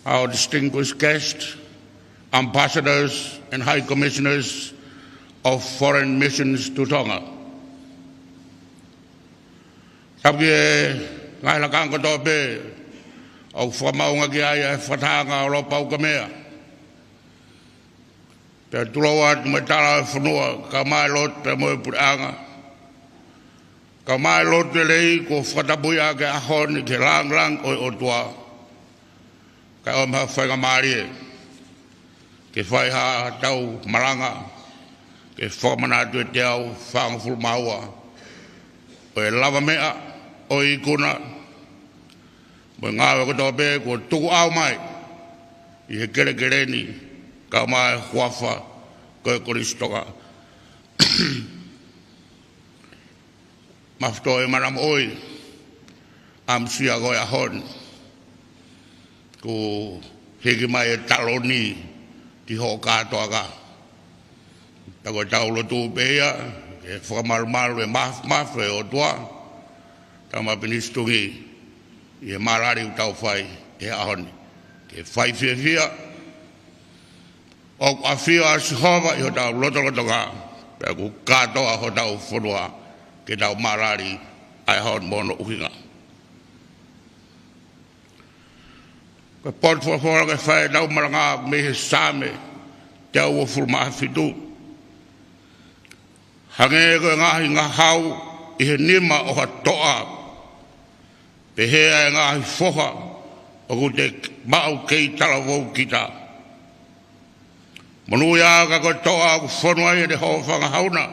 Our distinguished guests, ambassadors and high commissioners of foreign missions to Tonga. Tapu ki he ngaahi lakanga kotoa pē ʻoku fakamaʻunga ki ai ʻa e fakatahaʻanga ʻo Lopaukamea. Pea tulou atu mo e tala ʻo e fonua, kaeʻumaʻā e lotu pea mo e puleʻanga. Kaeʻumaʻā e lotu lelei kuo fakatapuiʻaki ʻa e ʻaho ni ki he lāngilangi ʻo e ʻOtua. Kae ʻomi ha faingamālie ke fai haʻatau malanga, ke fakamanatu e teau fāngofulu mā ua ʻo e lavameʻa ʻo e ikuna, mo e ngāue kotoa pē kuo tukuʻau mai ʻi he kelekele ni, kaeʻumaʻā e huafa ko e Kolisi Tonga. Mafu Toʻoimanamoʻui, ʻamusia ko e ʻaho ni, kuo hiki mai e taloni ki hoʻo kātoanga. Pea ko ʻetau lotu pē ia, ke fakamalumalu e mafimafi ʻo e ʻOtua, ʻa e maʻu pilinisi tuʻi ʻi he mālali ʻoku tau fai he ʻaho ni. Ke fai fiefia, ʻoku ʻafio ʻa Sihova ʻi hotau lotolotonga, pea ʻoku kātoa hotau fonua ke tau mālali ʻa e ʻaho ni mo hono ʻuhinga. Ko e potu folofola ke fai ʻetau malanga mei he Saame teau uofulu mā fitu. Hangē ko e ngaahi ngahau ʻi he nima ʻo ha toʻa, pehē ʻa e ngaahi foha ʻoku te maʻu kei talavou kita. Monūʻia ka ko e toʻa ʻoku fonu ai ʻene hōfanga hauna.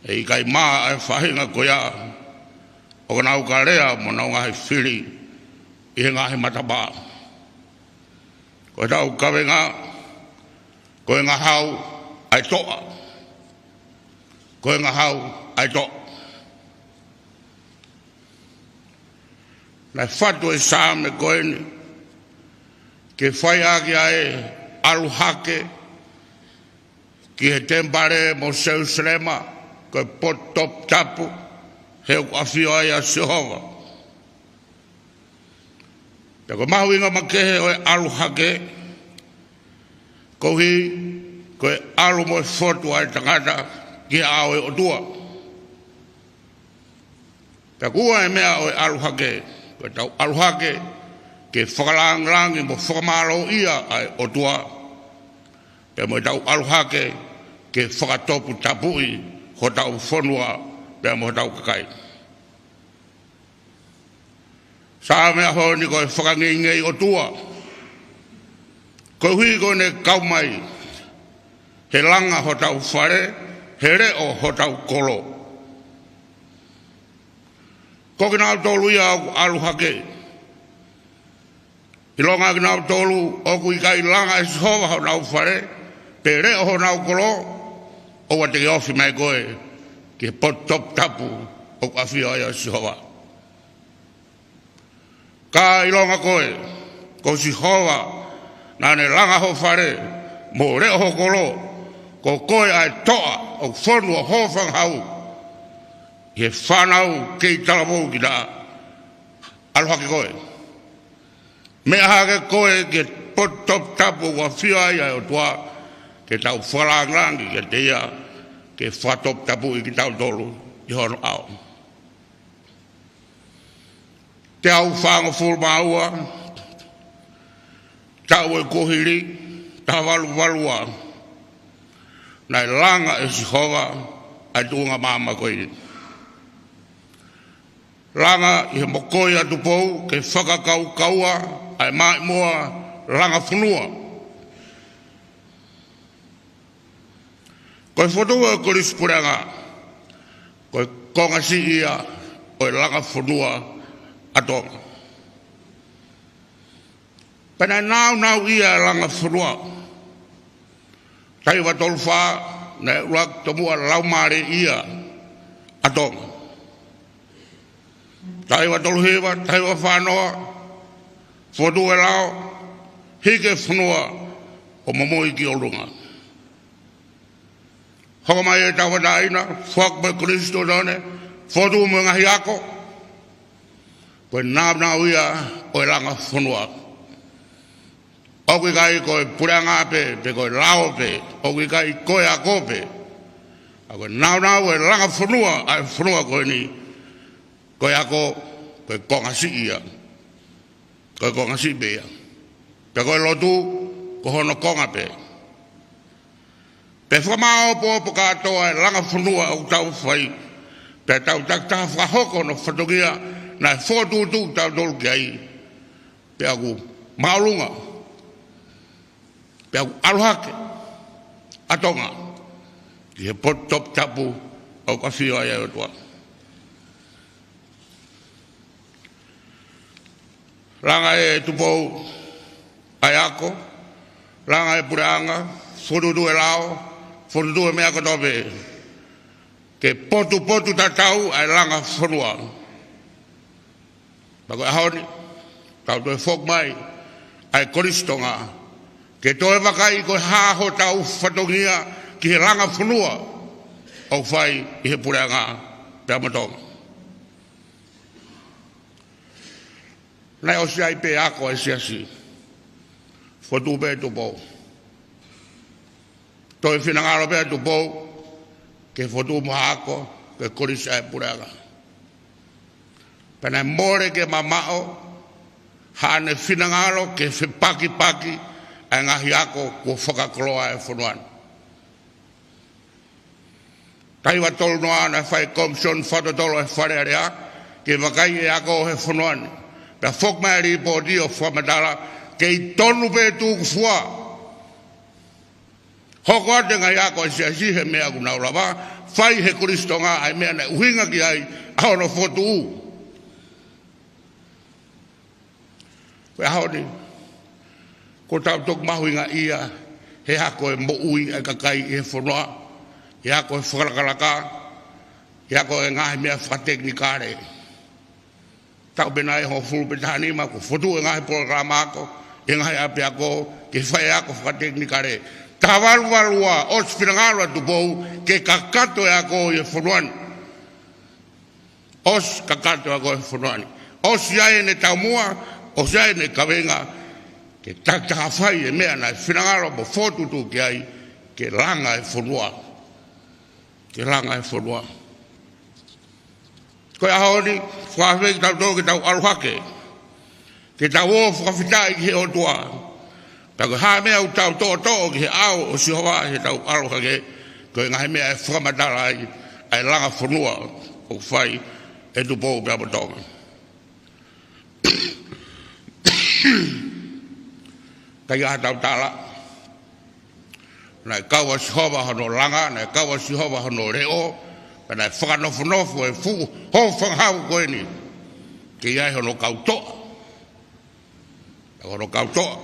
ʻE ʻikai mā ʻa e faʻahinga ko ia ʻo ka nau ka lea mo ʻenau ngaahi fili ʻi he ngaahi matapā. Ko ʻetau kavenga, ko e ngahau ʻa e toʻa. Ko e ngahau ʻa e toʻa. Naʻe fatu e Saame ko eni ke fai ʻaki ʻa e ʻalu hake ki he temipale mo Selusalema, ko e potu toputapu, he ʻoku ʻafio ai ʻa Sihova. Pea ko e mahuʻinga makehe ʻo e ʻalu hake, koeʻuhi ko e ʻalu mo e fotu ʻa e tangata ki he ʻao ʻo e ʻOtua. Pea ko e ua e meʻa ʻo e ʻalu hake, ko ʻetau ʻalu hake ke fakalāngilangi mo fakamālōʻia ʻa e ʻOtua. Pea mo ʻetau ʻalu hake ke fakatoputapuʻi hotau fonua pea mo hotau kakai. Saame ʻaho ni ko e fakangeingei ʻOtua. Koeʻuhi ko ʻene kau mai he langa hotau fale, he leʻo hotau kolo. Ko kinautolu ia ʻoku ʻalu hake, ʻilonga kinautolu ʻoku ʻikai langa ʻe Sihova honau fale, pe leʻo honau kolo, ʻoua te ke ofi mai koe ki he potu toputapu ʻoku ʻafio ai ʻa Sihova. Ka ʻilonga koe, ko Sihova naʻa ne langa ho fale mo leʻo ho kolo, ko koe ʻa e toʻa ʻoku fonu ʻo hōfanga hau ʻi he fānau kei talavou kita. ʻAlu hake koe. Meʻa hake koe ki he potu toputapu ʻoku ʻafio ai ʻa e ʻOtua, ke tau fakalāngilangi kiate ia, ke fakatoputapuʻi kitautolu ʻi hono ʻao. Teau fāngofulu mā ua, taʻu ʻo e kuohili, taha valu valu ua. Naʻe langa ʻe Sihova ʻa e tuʻunga maama ko eni. Langa ʻi he mokoi ʻa Tupou ke fakakaukaua ʻa e maʻimoa langa fonua. Ko e fokotuʻu ʻo e Kolisi Puleʻanga, ko e konga siʻi ia ʻo e langa fonua ʻa Tonga. Pea naʻe nāunauʻia e langa fonua. Taha hiva tolu fā, naʻe ʻuluaki tomuʻa laumālie ia ʻa Tonga. Taha hiva tolu hiva, taha hiva fā noa, fokotuʻu e lao, hiki e fonua ʻo momoi ki ʻolunga. Hoko mai e tauʻatāina, foaki mo e Kolisi Tuʻotuʻuni, fokotuʻu mo e ngaahi ako. Ko e nāunau ia ʻo e langa fonua. ʻOku ʻikai ko e puleʻanga pē, pe ko e lao pē, ʻoku ʻikai ko e ako pē. Ka ko e nāunau ʻo e langa fonua ʻa e fonua ko eni, ko e ako, ko e konga siʻi ia. Ko e konga siʻi pē ia. Pea ko e lotu, ko hono konga pē. Pea fakamāopoopo kātoa e langa fonua ʻoku tau fai. Pea tau takitaha fakahoko hono fatongia naʻe fokotuʻutuʻu kitautolu ki ai. Pea ʻoku māʻolunga. Pea ʻoku ʻalu hake ʻa Tonga ki he potu toputapu ʻoku ʻafio ai ʻa e ʻOtua. Langa ʻe Tupou ʻa e ako, langa ʻe he puleʻanga, fokotuʻutuʻu e lao, fokotuʻutuʻu e meʻa kotoa pē, ke potupotutatau ʻa e langa fonua. Pea ko e ʻaho ni, tau toe foki mai ʻa e Kolisi Tonga, ke toe vakai ko e hā hotau fatongia ki he langa fonua ʻoku fai ʻi he puleʻanga pea mo Tonga. Naʻe ʻosi ʻi ai pē ako ʻa e siasi. Fokotuʻu pē ʻe Tupou. Toe finangalo pē ʻa Tupou ke fokotuʻu mo ha ako ki he Kolisi ʻa e Puleʻanga. Pea naʻe mole ke mamaʻo haʻane finangalo ke fepakipaki ʻa e ngaahi ako kuo fakakoloa ʻe he fonua ni. Taimi ʻe tolu noa naʻe fai e Komisione Fakatotolo ʻa e Fale Alea ke vakai e ako ʻo e fonua ni. Pea foki mai e lipooti ʻo fakamatala, kei tonu pē tūkufua. Hoko atu e ngaahi ako ʻa e siasi he meʻa ʻoku nau lava, fai ʻe he Kolisi Tonga ʻa e meʻa naʻe ʻuhinga ki ai ʻa hono fokotuʻu. Ko e ʻaho ni, ko ʻetau toki mahuʻingaʻia he ako e moʻui ʻa e kakai ʻi he fonua, he ako e fakalakalaka, he ako e ngaahi meʻa fakatekinikale. Taʻu pē nai hongofulu pe tahanima, kuo fokotuʻu e ngaahi polokalama ako ʻi he ngaahi ʻapiako ke fai e ako fakatekinikale. Taha valu valu ua, ʻosi finangalo ʻa Tupou ke kakato e ako ʻi he fonua ni. ʻOsi kakato e ako ʻi he fonua ni. ʻOsi ʻi ai ʻene taumuʻa, ʻosi ʻi ai ʻene kavenga ke takitaha fai e meʻa naʻe finangalo mo fokotuʻutuʻu ki ai, ke langa e fonua. Ke langa e fonua. Ko e ʻaho ni, fakaafeʻi kitautolu ke tau ʻalu hake, ke tau ō fakafetaʻi ki he ʻOtua. Pea ko e hā e meʻa ʻoku tau toʻotoʻo ki he ʻao ʻo Sihova heʻetau ʻalu hake, ko e ngaahi meʻa ʻe fakamatala ai ʻa e langa fonua ʻoku fai ʻe Tupou pea mo Tonga. Ka ʻi ai haʻatau tala, naʻe kau ʻa Sihova hono langa, naʻe kau ʻa Sihova hono leʻo, pea naʻe fakanofonofo e fuʻu hōfangahau ko eni ke ʻi ai hono kau toʻa. Hono kau toʻa.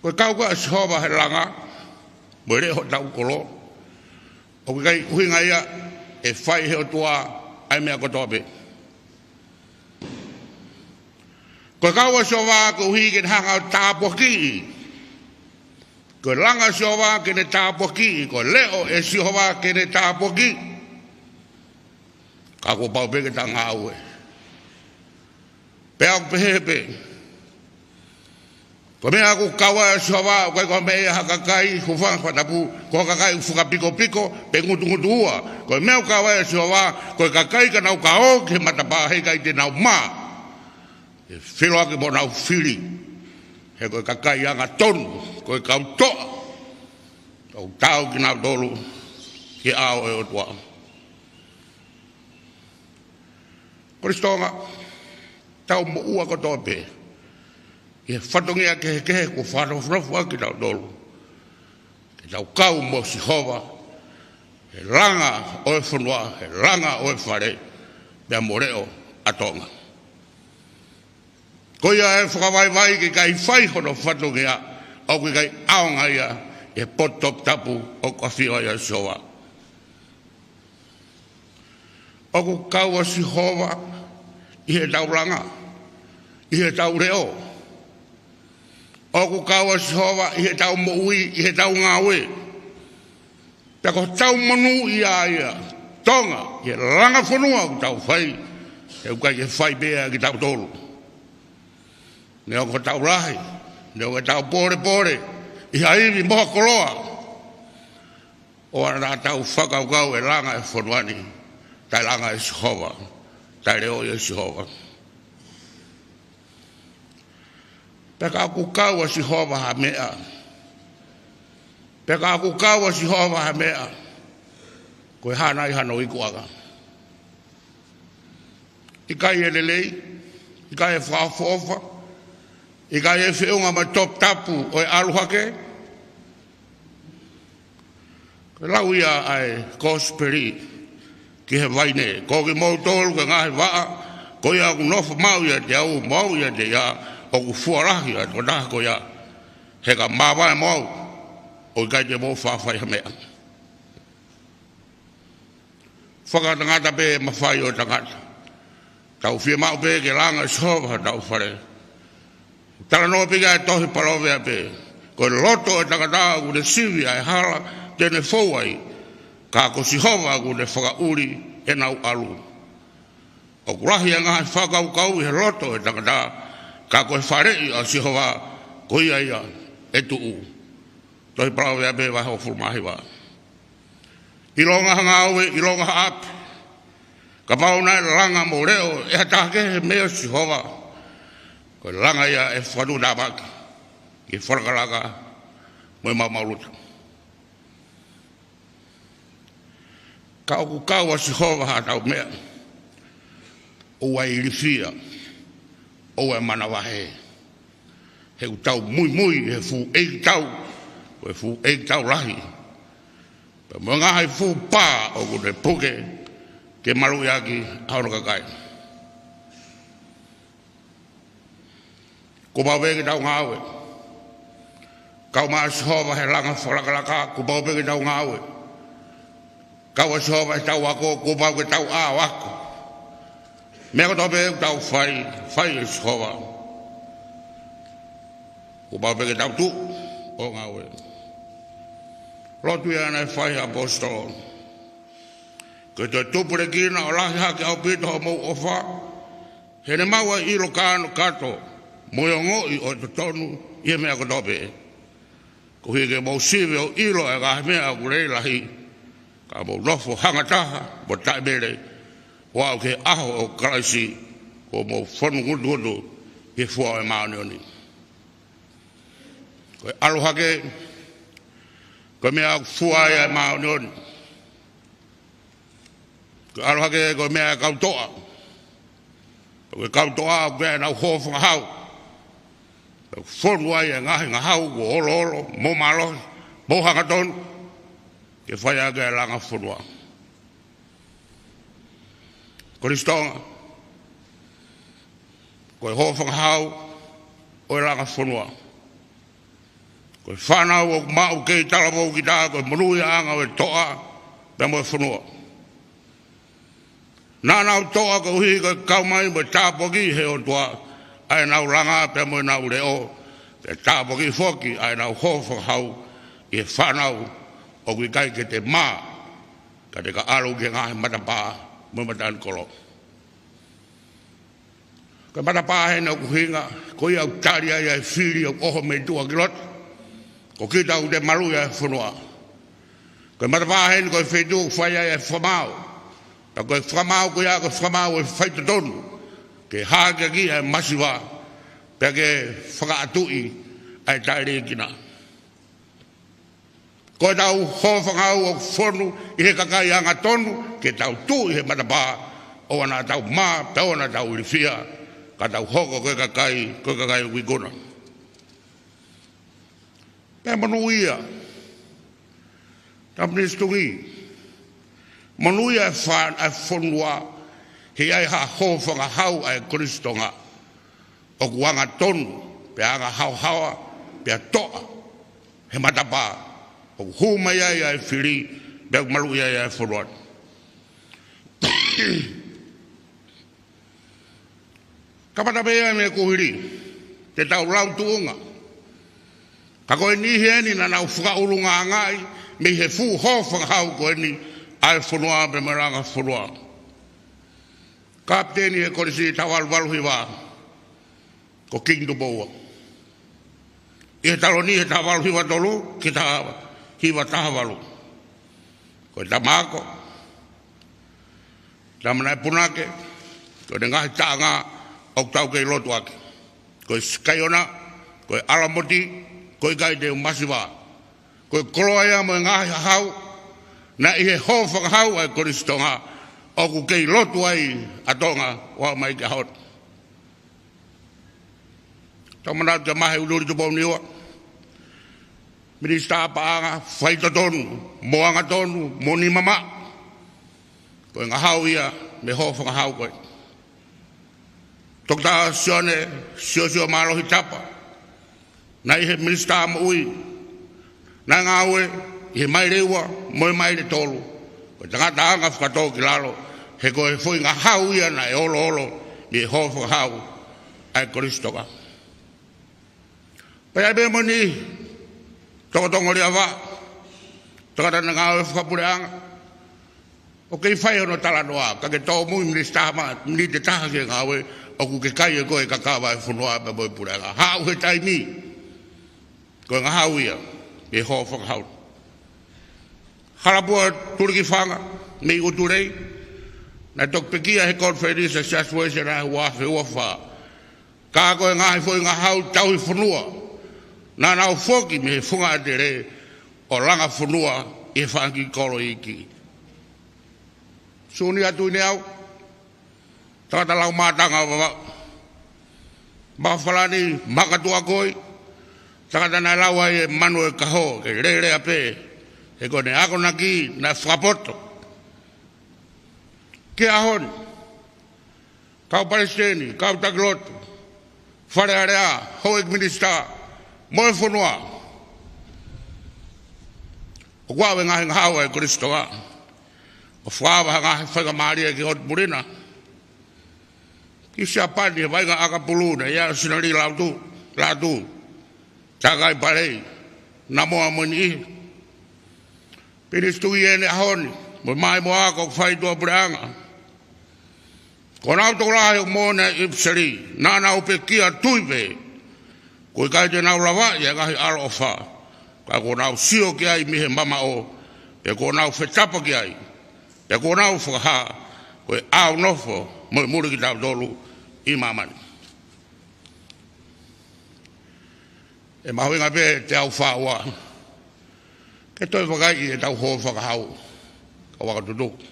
Ko e kau ko ē ʻa Sihova he langa mo e leʻo hotau kolo, ʻoku ʻikai ʻuhinga ia ʻe fai ʻe he ʻOtua ʻa e meʻa kotoa pē. Ko e kau ʻa Sihova koeʻuhi ke ne hanga ʻo tāpuakiʻi. Ko e langa ʻa Sihova ke ne tāpuakiʻi, ko e leʻo ʻe Sihova ke ne tāpuakiʻi. Ka kuo pau pē ke tau ngāue. Pea ʻoku pehē pē, ko e meʻa ʻoku kau ai ʻa Sihova, ʻoku ʻikai ko ha meʻa ia ha kakai, hūfanga he fakatapu, ko ha kakai ʻoku fakapikopiko pe ngutungutuua. Ko e meʻa ʻoku kau ai ʻa Sihova, ko e kakai ka nau ka ō ki he matapā, heʻikai te nau mā. ʻE feʻiloaki mo nau fili. He ko e kakai angatonu, ko e kau toʻa, ʻoku tau kinautolu ki he ʻao ʻo e ʻOtua. Kolisi Tonga, tau moʻua kotoa pē ʻi he fatongia kehekehe kuo fakanofonofo ʻaki kitautolu, ke tau kau mo Sihova he langa ʻo e fonua, he langa ʻo e fale, pea mo e leʻo ʻa Tonga. Ko ia ʻe fakavaivai ke ʻikai fai hono fatongia, ʻoku ʻikai ʻaonga ia ʻi he potu toputapu ʻoku ʻafio ai ʻa Sihova. ʻOku kau ʻa Sihova ʻi heʻetau langa, ʻi heʻetau leʻo. ʻOku kau ʻa Sihova ʻi heʻetau moʻui, ʻi heʻetau ngāue. Pea ko hotau monūʻia ia, Tonga, ʻi he langa fonua ʻoku tau fai, he ʻoku ʻikai ke fai pē ia ʻe kitautolu. Neongo hotau lahi, neongo ʻetau pōlepole ʻi ha ivi mo ha koloa, ʻoua naʻa tau fakakaukau ʻe langa e fonua ni, taʻelanga ʻe Sihova, taʻeleʻo ʻe Sihova. Pea ka ʻoku kau ʻa Sihova ha meʻa, pea ka ʻoku kau ʻa Sihova ha meʻa, ko e hā nai hano ikuʻanga? ʻIkai e lelei, ʻikai e fakaʻofoʻofa, ʻikai e feʻunga mo e toputapu ʻo e ʻalu hake? Ko e lau ia ʻa e kosipeli ki he vaine, ko kimoutolu ko e ngaahi vaʻa, ko ia ʻoku nofo maʻu ʻiate au, mo au ʻiate ia, ʻoku fua lahi ʻa e tokotaha ko ia, he ka māvae mo au, ʻoku ʻikai te mou faʻa fai ha meʻa. Fakatangata pē mafai ʻo e tangata. Tau fiemaʻu pē ke langa ʻe Sihova hotau fale. Talanoa pē ki ai e tohi Palōveape, ko e loto ʻo e tangata ʻoku ne sivi ʻa e hala te ne fou ai, ka ko Sihova ʻoku ne fakaʻuli ʻenau ʻalu. ʻOku lahi ʻa e ngaahi fakakaukau ʻi he loto ʻo e tangata, ka ko e faleʻi ʻa Sihova, ko ia ia ʻe tuʻu. Tohi Palōveape vahe hongofulu mā hiva. ʻIlonga ha ngāue, ʻilonga ha ʻapi, kapau naʻe langa mo leʻo ʻe ha taha kehe mei a Sihova, ko e langa ia ʻe fakatuʻutāmaki ki he fakalakalaka mo e maumauʻuluta. Ka ʻoku kau ʻa Sihova haʻatau meʻa, ʻoua ʻe ilifia, ʻoua ʻe manavahē. He ʻoku tau muimui he fuʻu ʻeikitau, ko e fuʻu ʻeikitau lahi, pea mo e ngaahi fuʻu pā ʻoku ne puke ke maluʻi ʻaki ʻa hono kakai. Kuo pau pē ke tau ngāue. Kau mai ʻa Sihova he langa fakalakalaka, kuo pau pē ke tau ngāue. Kau ʻa Sihova he tau ako, kuo pau ke tau ʻā ʻo ako. Meʻa kotoa pē ʻoku tau fai, fai ʻe Sihova. Kuo pau pē ke tau tuʻu ʻo ngāue. Lotu ia naʻe fai ʻe he ʻaposetolo. Ko e toe tupulekina ʻo lahi hake ʻaupito hoʻomou ʻofa, he ʻe maʻu ʻa e ʻilo kānokato mo e ongoʻi ʻo e totonu ʻi he meʻa kotoa pē. Koeʻuhi ke mou sivi ʻo ʻilo ʻa e ngaahi meʻa ʻoku lelei lahi, ka mou nofo hangataha mo taʻemele, ʻo aʻu ki he ʻaho ʻo Kalaisi, kuo mou fonu ngutungutu ʻi he fua ʻo e māʻoniʻoni. Ko e ʻalu hake, ko e meʻa ʻoku fua ai ʻa e māʻoniʻoni. Ko e ʻalu hake ko e meʻa ʻa e kau toʻa. Ko e kau toʻa ʻoku ʻi ai ʻenau hōfangahau. ʻOku fonu ai e ngaahi ngahau kuo oloolo, mo mālohi, mo hangatonu, ke fai ʻaki e langa fonua. Kolisi-Tonga, ko e hōfangahau ʻo e langa fonua. Ko e fānau ʻoku maʻu kei talavou kita, ko e monūʻiaʻanga ʻo e toʻa pea mo e fonua. Naʻa nau toʻa koeʻuhi ko e kau mai mo e tāpuaki ʻe he ʻOtua ʻa ʻenau langa pea mo ʻenau leʻo, pea tāpuaki foki ʻa ʻenau hōfangahau ʻi he fānau ʻoku ʻikai ke te mā, ka te ka ʻalu ki he ngaahi matapā mo e matanikolo. Ko e matapā heni ʻoku ʻuhinga, ko ia ʻoku tali ai ʻa e fili ʻoku ʻoho mei tuʻa ki loto. Ko kita ʻoku te maluʻi ʻa e fonua. Ko e matapā heni ko e feituʻu ʻoku fai ai ʻa e fakamaau. Ka ko e fakamaau ko ia, ko e fakamaau ʻo e faitotonu. Ke hākeakiʻi ʻa e masiva, pea ke fakaʻatuʻi ʻa e taʻeliikina. Ko ʻetau hōfangahau ʻoku fonu ʻi he kakai angatonu, ke tau tuʻu ʻi he matapā, ʻoua naʻa tau mā, pea ʻoua naʻa tau ilifia, ka tau hoko ko e kakai, ko e kakai ʻoku ikuna. Pea monūʻia, tau minisituli, monūʻia e fa-, e fonua, he ʻi ai ha hōfangahau ʻa e Kolisi-Tonga ʻoku angatonu, pea anga haohaoa, pea toʻa he matapā ʻoku hū mai ai ʻa e fili, pea ʻoku maluʻi ai ʻa e fonua. Kamata pē ia mei he kuohili, te tau lau tuʻunga. Ka ko e niʻihi eni naʻa nau fakaʻulungaangaʻi mei he fuʻu hōfangahau ko eni ʻa e fonua pea mo e langa fonua. Kapiteni he kolisi taha valu valu hiva, ko Kingi Tupou Ua. ʻI he taloni he taha valu hiva tolu ki he taha hiva taha valu. Ko e tama ako, tama naʻe punake, ko ʻene ngaahi taʻanga ʻoku tau kei lotu ʻaki. Ko e sikaiona, ko e ʻalamoti, ko e ʻikai te u masiva. Ko e koloa ia mo e ngaahi hahau, naʻe ʻi he hōfangahau ʻa e Kolisi-Tonga, ʻoku kei lotu ai ʻa Tonga ʻo aʻu mai ki he ʻaho ni. Tau manatu kia Mahe ʻUliʻuli Tupou Niua, Minisitā Paʻanga, faitotonu, mo angatonu, mo nima maʻa. Ko e ngahau ia mei he hōfangahau ko ē. Toketā Sione Siosio Mālohi Tapa, naʻe ʻi he Minisitā Moʻui, naʻe ngāue ʻi he maile ua mo e maile tolu. Ko e tangata anga fakatōkilalo, he ko e foʻi ngahau ia naʻe oloolo mei he hōfangahau ʻa e Kolisi-Tonga. Pea ʻi ai pē mo e niʻihi, Tokotongo Leava, tangata naʻe ngāue fakapuleʻanga, ʻOku kei fai hono talanoa, ka ke tōmui minisitā ma, miniti ʻe taha ki he ngāue, ʻoku ke kai ʻe koe e kakava ʻo e fonua pea mo e puleʻanga. Haʻu he taimi, ko e ngahau ia, ʻe hō fakahau. Halapua Tulikifanga, mei ʻUtulei, naʻe toki pekia he konifelenisi ʻa e Siasi Uēsiliana he ua afe ua fā. Ka ko e ngaahi foʻi ngahau tauhi fonua, naʻa nau foki mei he funga ʻātele ʻo langa fonua ʻi he fanga kiʻi kolo iiki. Sūnia Tuʻineau, tangata lau mātanga ʻo Vavaʻu. Makafalani Makatuʻakoi, tangata naʻe lau ai e manu ʻo e kaho, ke lelea pē, he ko ʻene akonaki naʻe fakapoto. Ki he ʻaho ni, kau palesiteni, kau taki lotu, Fale Alea, houʻeiki minisitā, mo e fonua. ʻOku ʻi ai e ngaahi ngahau ʻa e Kolisi Tonga ʻo fakaava ha ngaahi faingamālie ki he ʻotu pulina. Ki Siapani, he vaʻinga ʻakapulu naʻe ʻi ai ʻa Sinalī Lātū, Lātū, Takai Palei, Namoa mo e niʻihi. Pilinisi Tuʻi ʻi he ʻaho ni, mo e maʻimoa ʻoku fai ʻi tuʻapuleʻanga. Ko honau tokolahi ʻoku moʻoni ʻi ʻIpiseli, naʻa nau pekia tui pē. ʻOku ʻikai te nau lavaʻi ʻa e ngaahi ʻaloʻofa, ka kuo nau sio ki ai mei he mamaʻo, pea kuo nau fetapa ki ai, pea kuo nau fakahā ko e ʻaunofo mo e muli kitautolu ʻi māmani. ʻE mahuʻinga pē te u fakaʻosi ke toe vakaiʻi ʻetau hō fakahau, kau ako tutuku.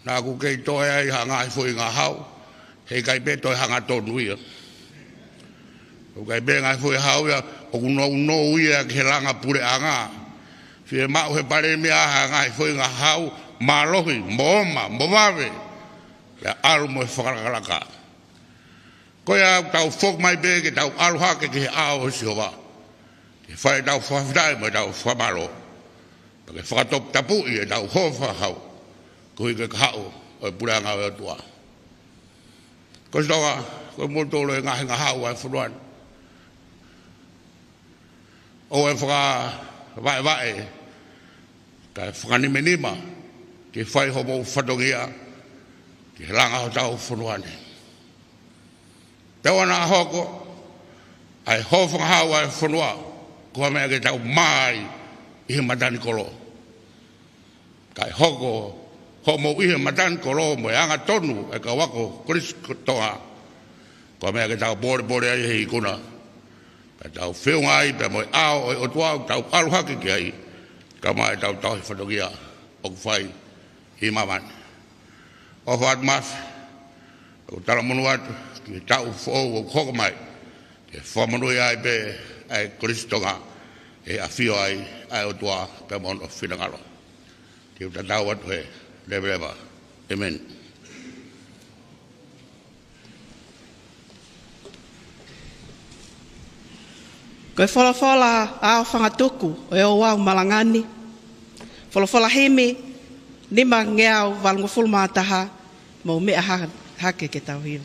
Naʻa ku kei toe ai ha ngaahi foʻi ngahau, he ʻikai pē toe hangatonu ia. ʻOku ʻikai pē ngaahi foʻi hau ia, ʻoku nounou ia ki he langa puleʻanga. Fiemaʻu he palēmia ha ngaahi foʻi ngahau mālohi, mo ʻoma, mo vave, pea ʻalu mo e fakalakalaka. Ko ia ʻoku tau foki mai pē ke tau ʻalu hake ki he ʻao ʻo Sihova, ke fai ʻetau fakafetaʻi mo ʻetau fakamālō, pea ke fakatoputapuʻi ʻetau hō fakahau, koeʻuhi ko e kahaʻu ʻo e puleʻanga ʻo e ʻOtua. Kolisi Tonga, ko e moutolu e ngaahi ngahau ʻa e fonua ni. ʻOua ʻe fakavaʻevaʻe, kae fakanimanima, ke fai homou fatongia ki he langa hotau fonua ni. Pea ʻoua naʻa hoko ʻa e hō fakahau ʻa e fonua ko ha meʻa ke tau mā ai ʻi he matanikolo. Kae hoko hoʻomou ʻi he matanikolo mo e angatonu ʻa e kau ako Kolisi Tonga, ko ha meʻa ke tau pōlepole ai he ikuna, pea tau feʻunga ai pea mo e ʻao ʻo e ʻOtua ʻoku tau ʻalu hake ki ai, kae ʻumaʻā ʻetau tauhi fatongia ʻoku fai ʻi māmani. ʻOfa atu Mafi, ʻoku talamonū atu ki he taʻu foʻou ʻoku hoko mai, ke fakamonūʻia ai pē ʻa e Kolisi Tonga, ʻe ʻafio ai ʻa e ʻOtua pea mo hono finangalo. Te u tatau atu he leveleva. ʻĒmeni. Ko e folofola ʻa e ʻaofangatuku ʻo e ouau malanga ni, folofola himi nimangeau valungofulu mā taha, mou meʻa ha-, hake ke tau hiva.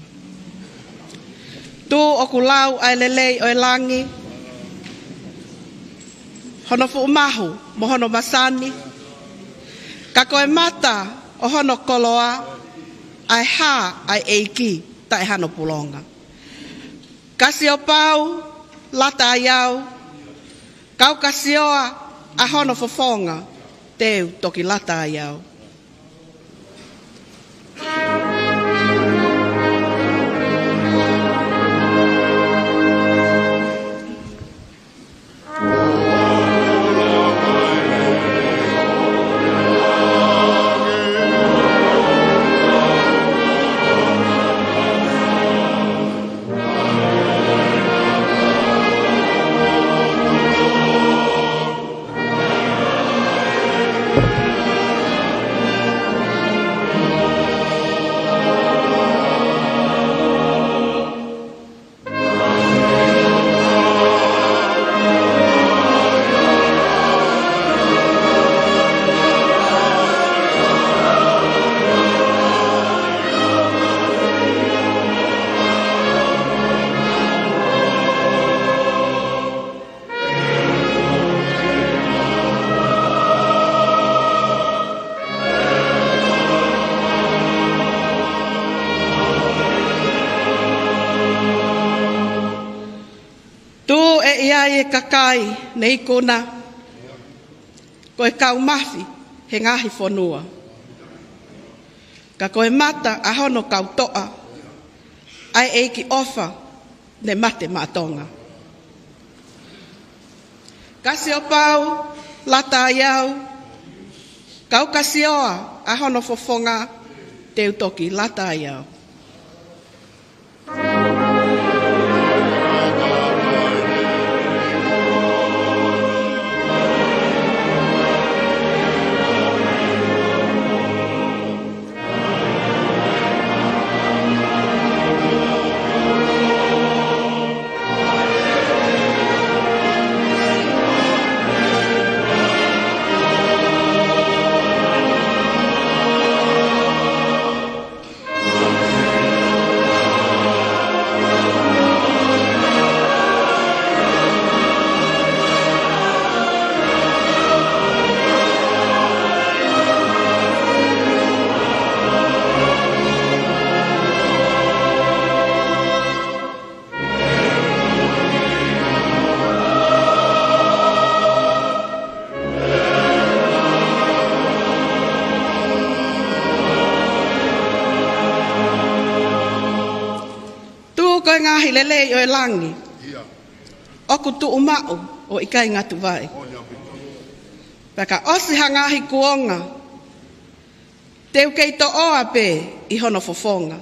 Tuʻu ʻoku lau ʻa e lelei ʻo e langi, hono fuʻu mahu mo hono masani, ka ko e mata ʻo hono koloa ʻa e hā ʻa e ʻEiki taʻe hano pulonga. Ka sio pau, lata ai au, kau ka sioa ʻa hono fofonga, te u toki lata ai au. ʻAi e kakai ne ikuna, ko e kau mafi he ngaahi fonua. Ka ko e mata ʻa hono kau toʻa, ʻa e ʻEiki ʻofa ne mate maʻa Tonga. Kasiopau, Lata ai au, Kaukasioa ʻa hono fofonga, te u toki lata ai au. Tuʻu ko e ngaahi lelei ʻo e langi, ʻoku tuʻu maʻu ʻo ʻikai ngatuvaʻe. Pea ka ʻosi ha ngaahi kuonga, te u kei toʻoa pē ʻi hono fofonga.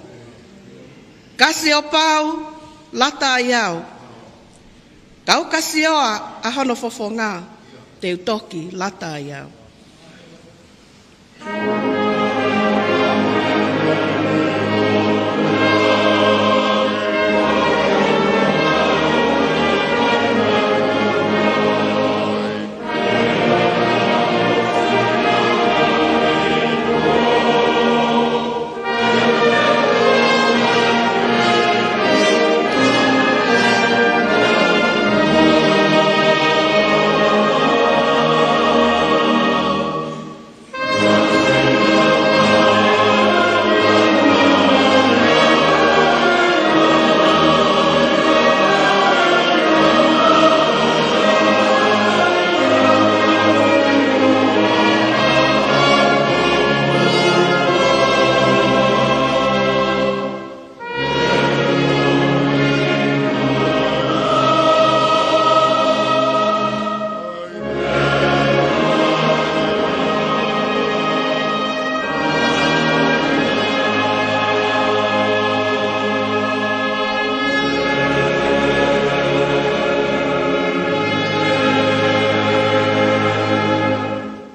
Kasiopau, Lata ai au, Kaukasioa ʻa hono fofonga, te u toki lata ai au.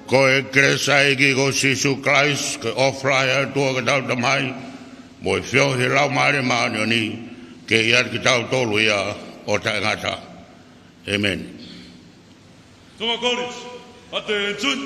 Ko e kelesi ʻa e ʻEiki ko Sīsū Kalaisi, ko e ʻofa ʻa e ʻOtua ko hotau Tamai, mo e feohi ʻa e Laumālie Māʻoniʻoni, ke ʻiate kitautolu ia ʻo taʻengata. ʻĒmeni. Tonga College, attention.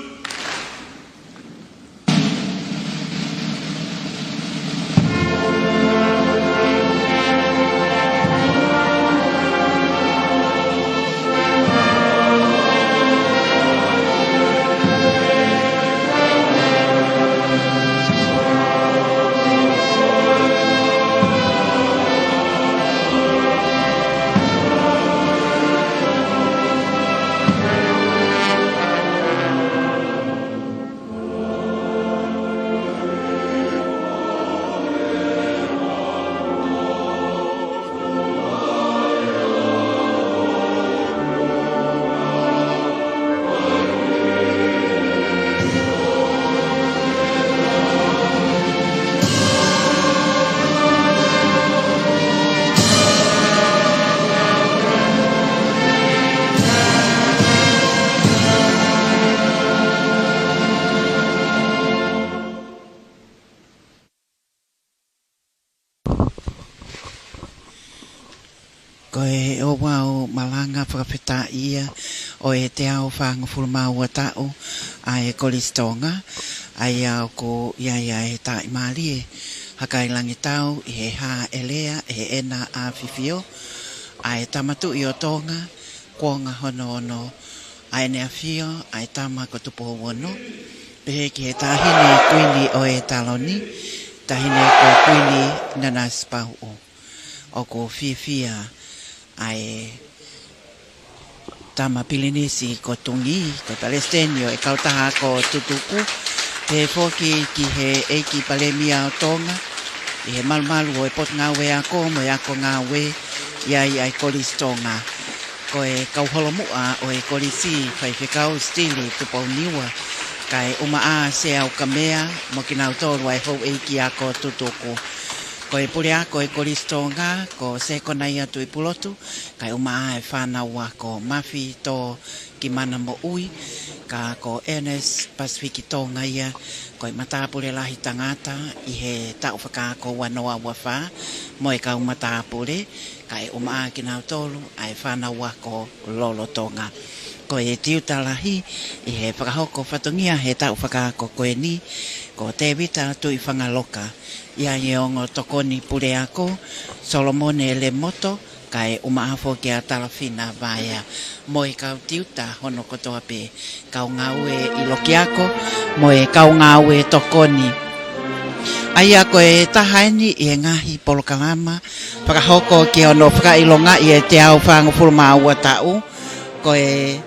Ko e ouau malanga fakafetaʻi ia ʻo e teau fāngofulu mā ua taʻu ʻa e Kolisi Tonga, ʻa ia ʻoku ʻi ai ʻa e taaʻi mālie, Hakailangitau ʻi he hāʻelea ʻe Heʻena ʻAfifio, ʻa e Tama Tuʻi ʻo Tonga, kuonga hono ono, ʻa ʻEne ʻAfio, ʻa e Tama ko Tupou Ono, pehē ki he Taʻahine Kuini ʻo e Taloni, Taʻahine ko Kuini Nanasipauʻu. ʻOku fiefia ʻa e Tama Pilinisi ko Tungi, ko e Palesiteni ʻo e Kautaha ako Tutuku, pehē foki ki he ʻEiki Palēmia ʻo Tonga, ʻi he malumalu ʻo e Potungāue Ako mo e Ako Ngāue, ʻi ai ʻa e Kolisi Tonga. Ko e kau holomuʻa ʻo e Kolisi, Faifekau Sitili Tupouniua, kae ʻumaʻā ʻa Sea ʻUkamea mo kinautolu ʻa e houʻeiki ako Tutuku. Ko e puleako ʻo e Kolisi Tonga, ko Sekonaia Tuʻipulotu, kae ʻumaʻā ʻa e fānau ako, Mafi Tōkimana Moʻui, ka ko Ernest Pasifiki Tonga ia, ko e matāpule lahi tangata ʻi he taʻu fakaako ua noa ua fā mo e kau matāpule, kae ʻumaʻā kinautolu ʻa e fānau ako lolotonga. Ko e tiuta lahi ʻi he fakahoko fatongia he taʻu fakaako ko eni, ko Tēvita Tuʻifangaloka, ʻi ai ʻa e ongo tokoni puleako, Solomone Lemoto, kae ʻumaʻā foki ʻa Talafina Vaea, mo e kau tiuta hono kotoa pē, kau ngāue ʻi lokiako mo e kau ngāue tokoni. ʻA ia ko e taha eni ʻi he ngaahi polokalama fakahoko ki hono fakaʻilongaʻi e teau fāngofulu mā ua taʻu, ko e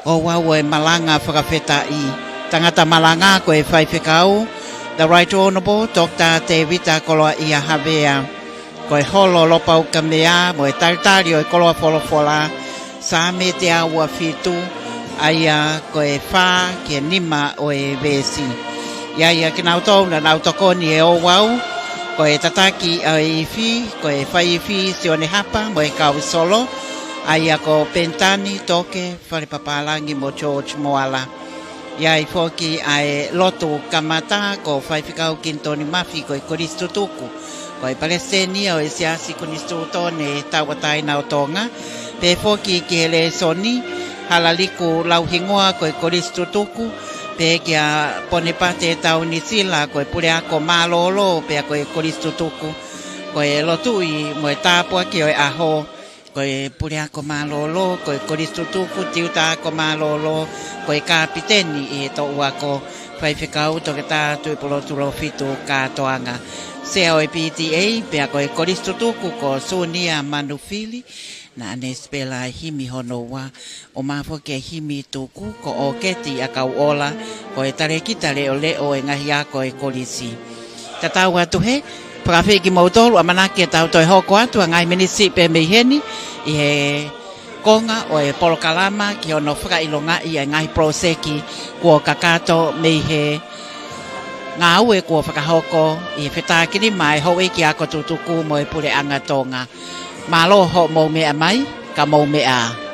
ouau ʻo e malanga fakafetaʻi. Tangata malanga ko e Faifekau, The Right Honourable Doctor Tēvita Koloaʻia Havea. Ko e holo Lopa ʻUkamea mo e talitali ʻo e koloa folofola, Saame teau ua fitu, ʻa ia ko e fā ki he nima ʻo e veesi. ʻI ai ʻa kinautolu naʻa nau tokoni he ouau, ko e tataki ʻa e ifi, ko e fai ifi Sione Hapa mo e kau solo, ʻa ia ko Penitani Toke Falepapālangi mo George Moala. ʻI ai foki ʻa e lotu kamata ko Faifekau Kinitoni Mafi, ko e Kolisi Tutuku, ko e Palesiteni ʻo e Siasi Konisitūtone Tauʻatāina ʻo Tonga, pehē foki ki he lēsoni, Halaliku Lauhingoa, ko e Kolisi Tutuku, pehē kia Ponepate Taunisila, ko e puleako mālōlō pea ko e Kolisi Tutuku, ko e lotuʻi mo e tāpuaki ʻo e ʻaho, ko e puleako mālōlō, ko e Kolisi Tutuku, tiuta ako mālōlō, ko e kapiteni ʻi he toʻu ako, Faifekau Toketā Tuʻipulotu Lofitu Kātoanga. Sea ʻo e P T A, pea ko e Kolisi Tutuku ko Sunia Manufili, naʻa ne sipela ʻa e himi hono ua, ʻumaʻā foki e himi tuku ko ʻOketi ʻAkauʻola, ko e talēkita leʻoleʻo ʻo e ngaahi ako ʻo e kolisi. Tatau atu hē, fakaafeʻi kimoutolu, ʻamanaki ke tau toe hoko atu ha ngaahi miniti pē mei heni, ʻi he konga ʻo e polokalama ki hono fakaʻilongaʻi ʻa e ngaahi poloseki kuo kakato mei he ngāue kuo fakahoko ʻi he fetākinima ʻa e houʻeiki ako Tutuku mo e Puleʻanga Tonga. Mālō hoʻomou meʻa mai, ka mou meʻa ā.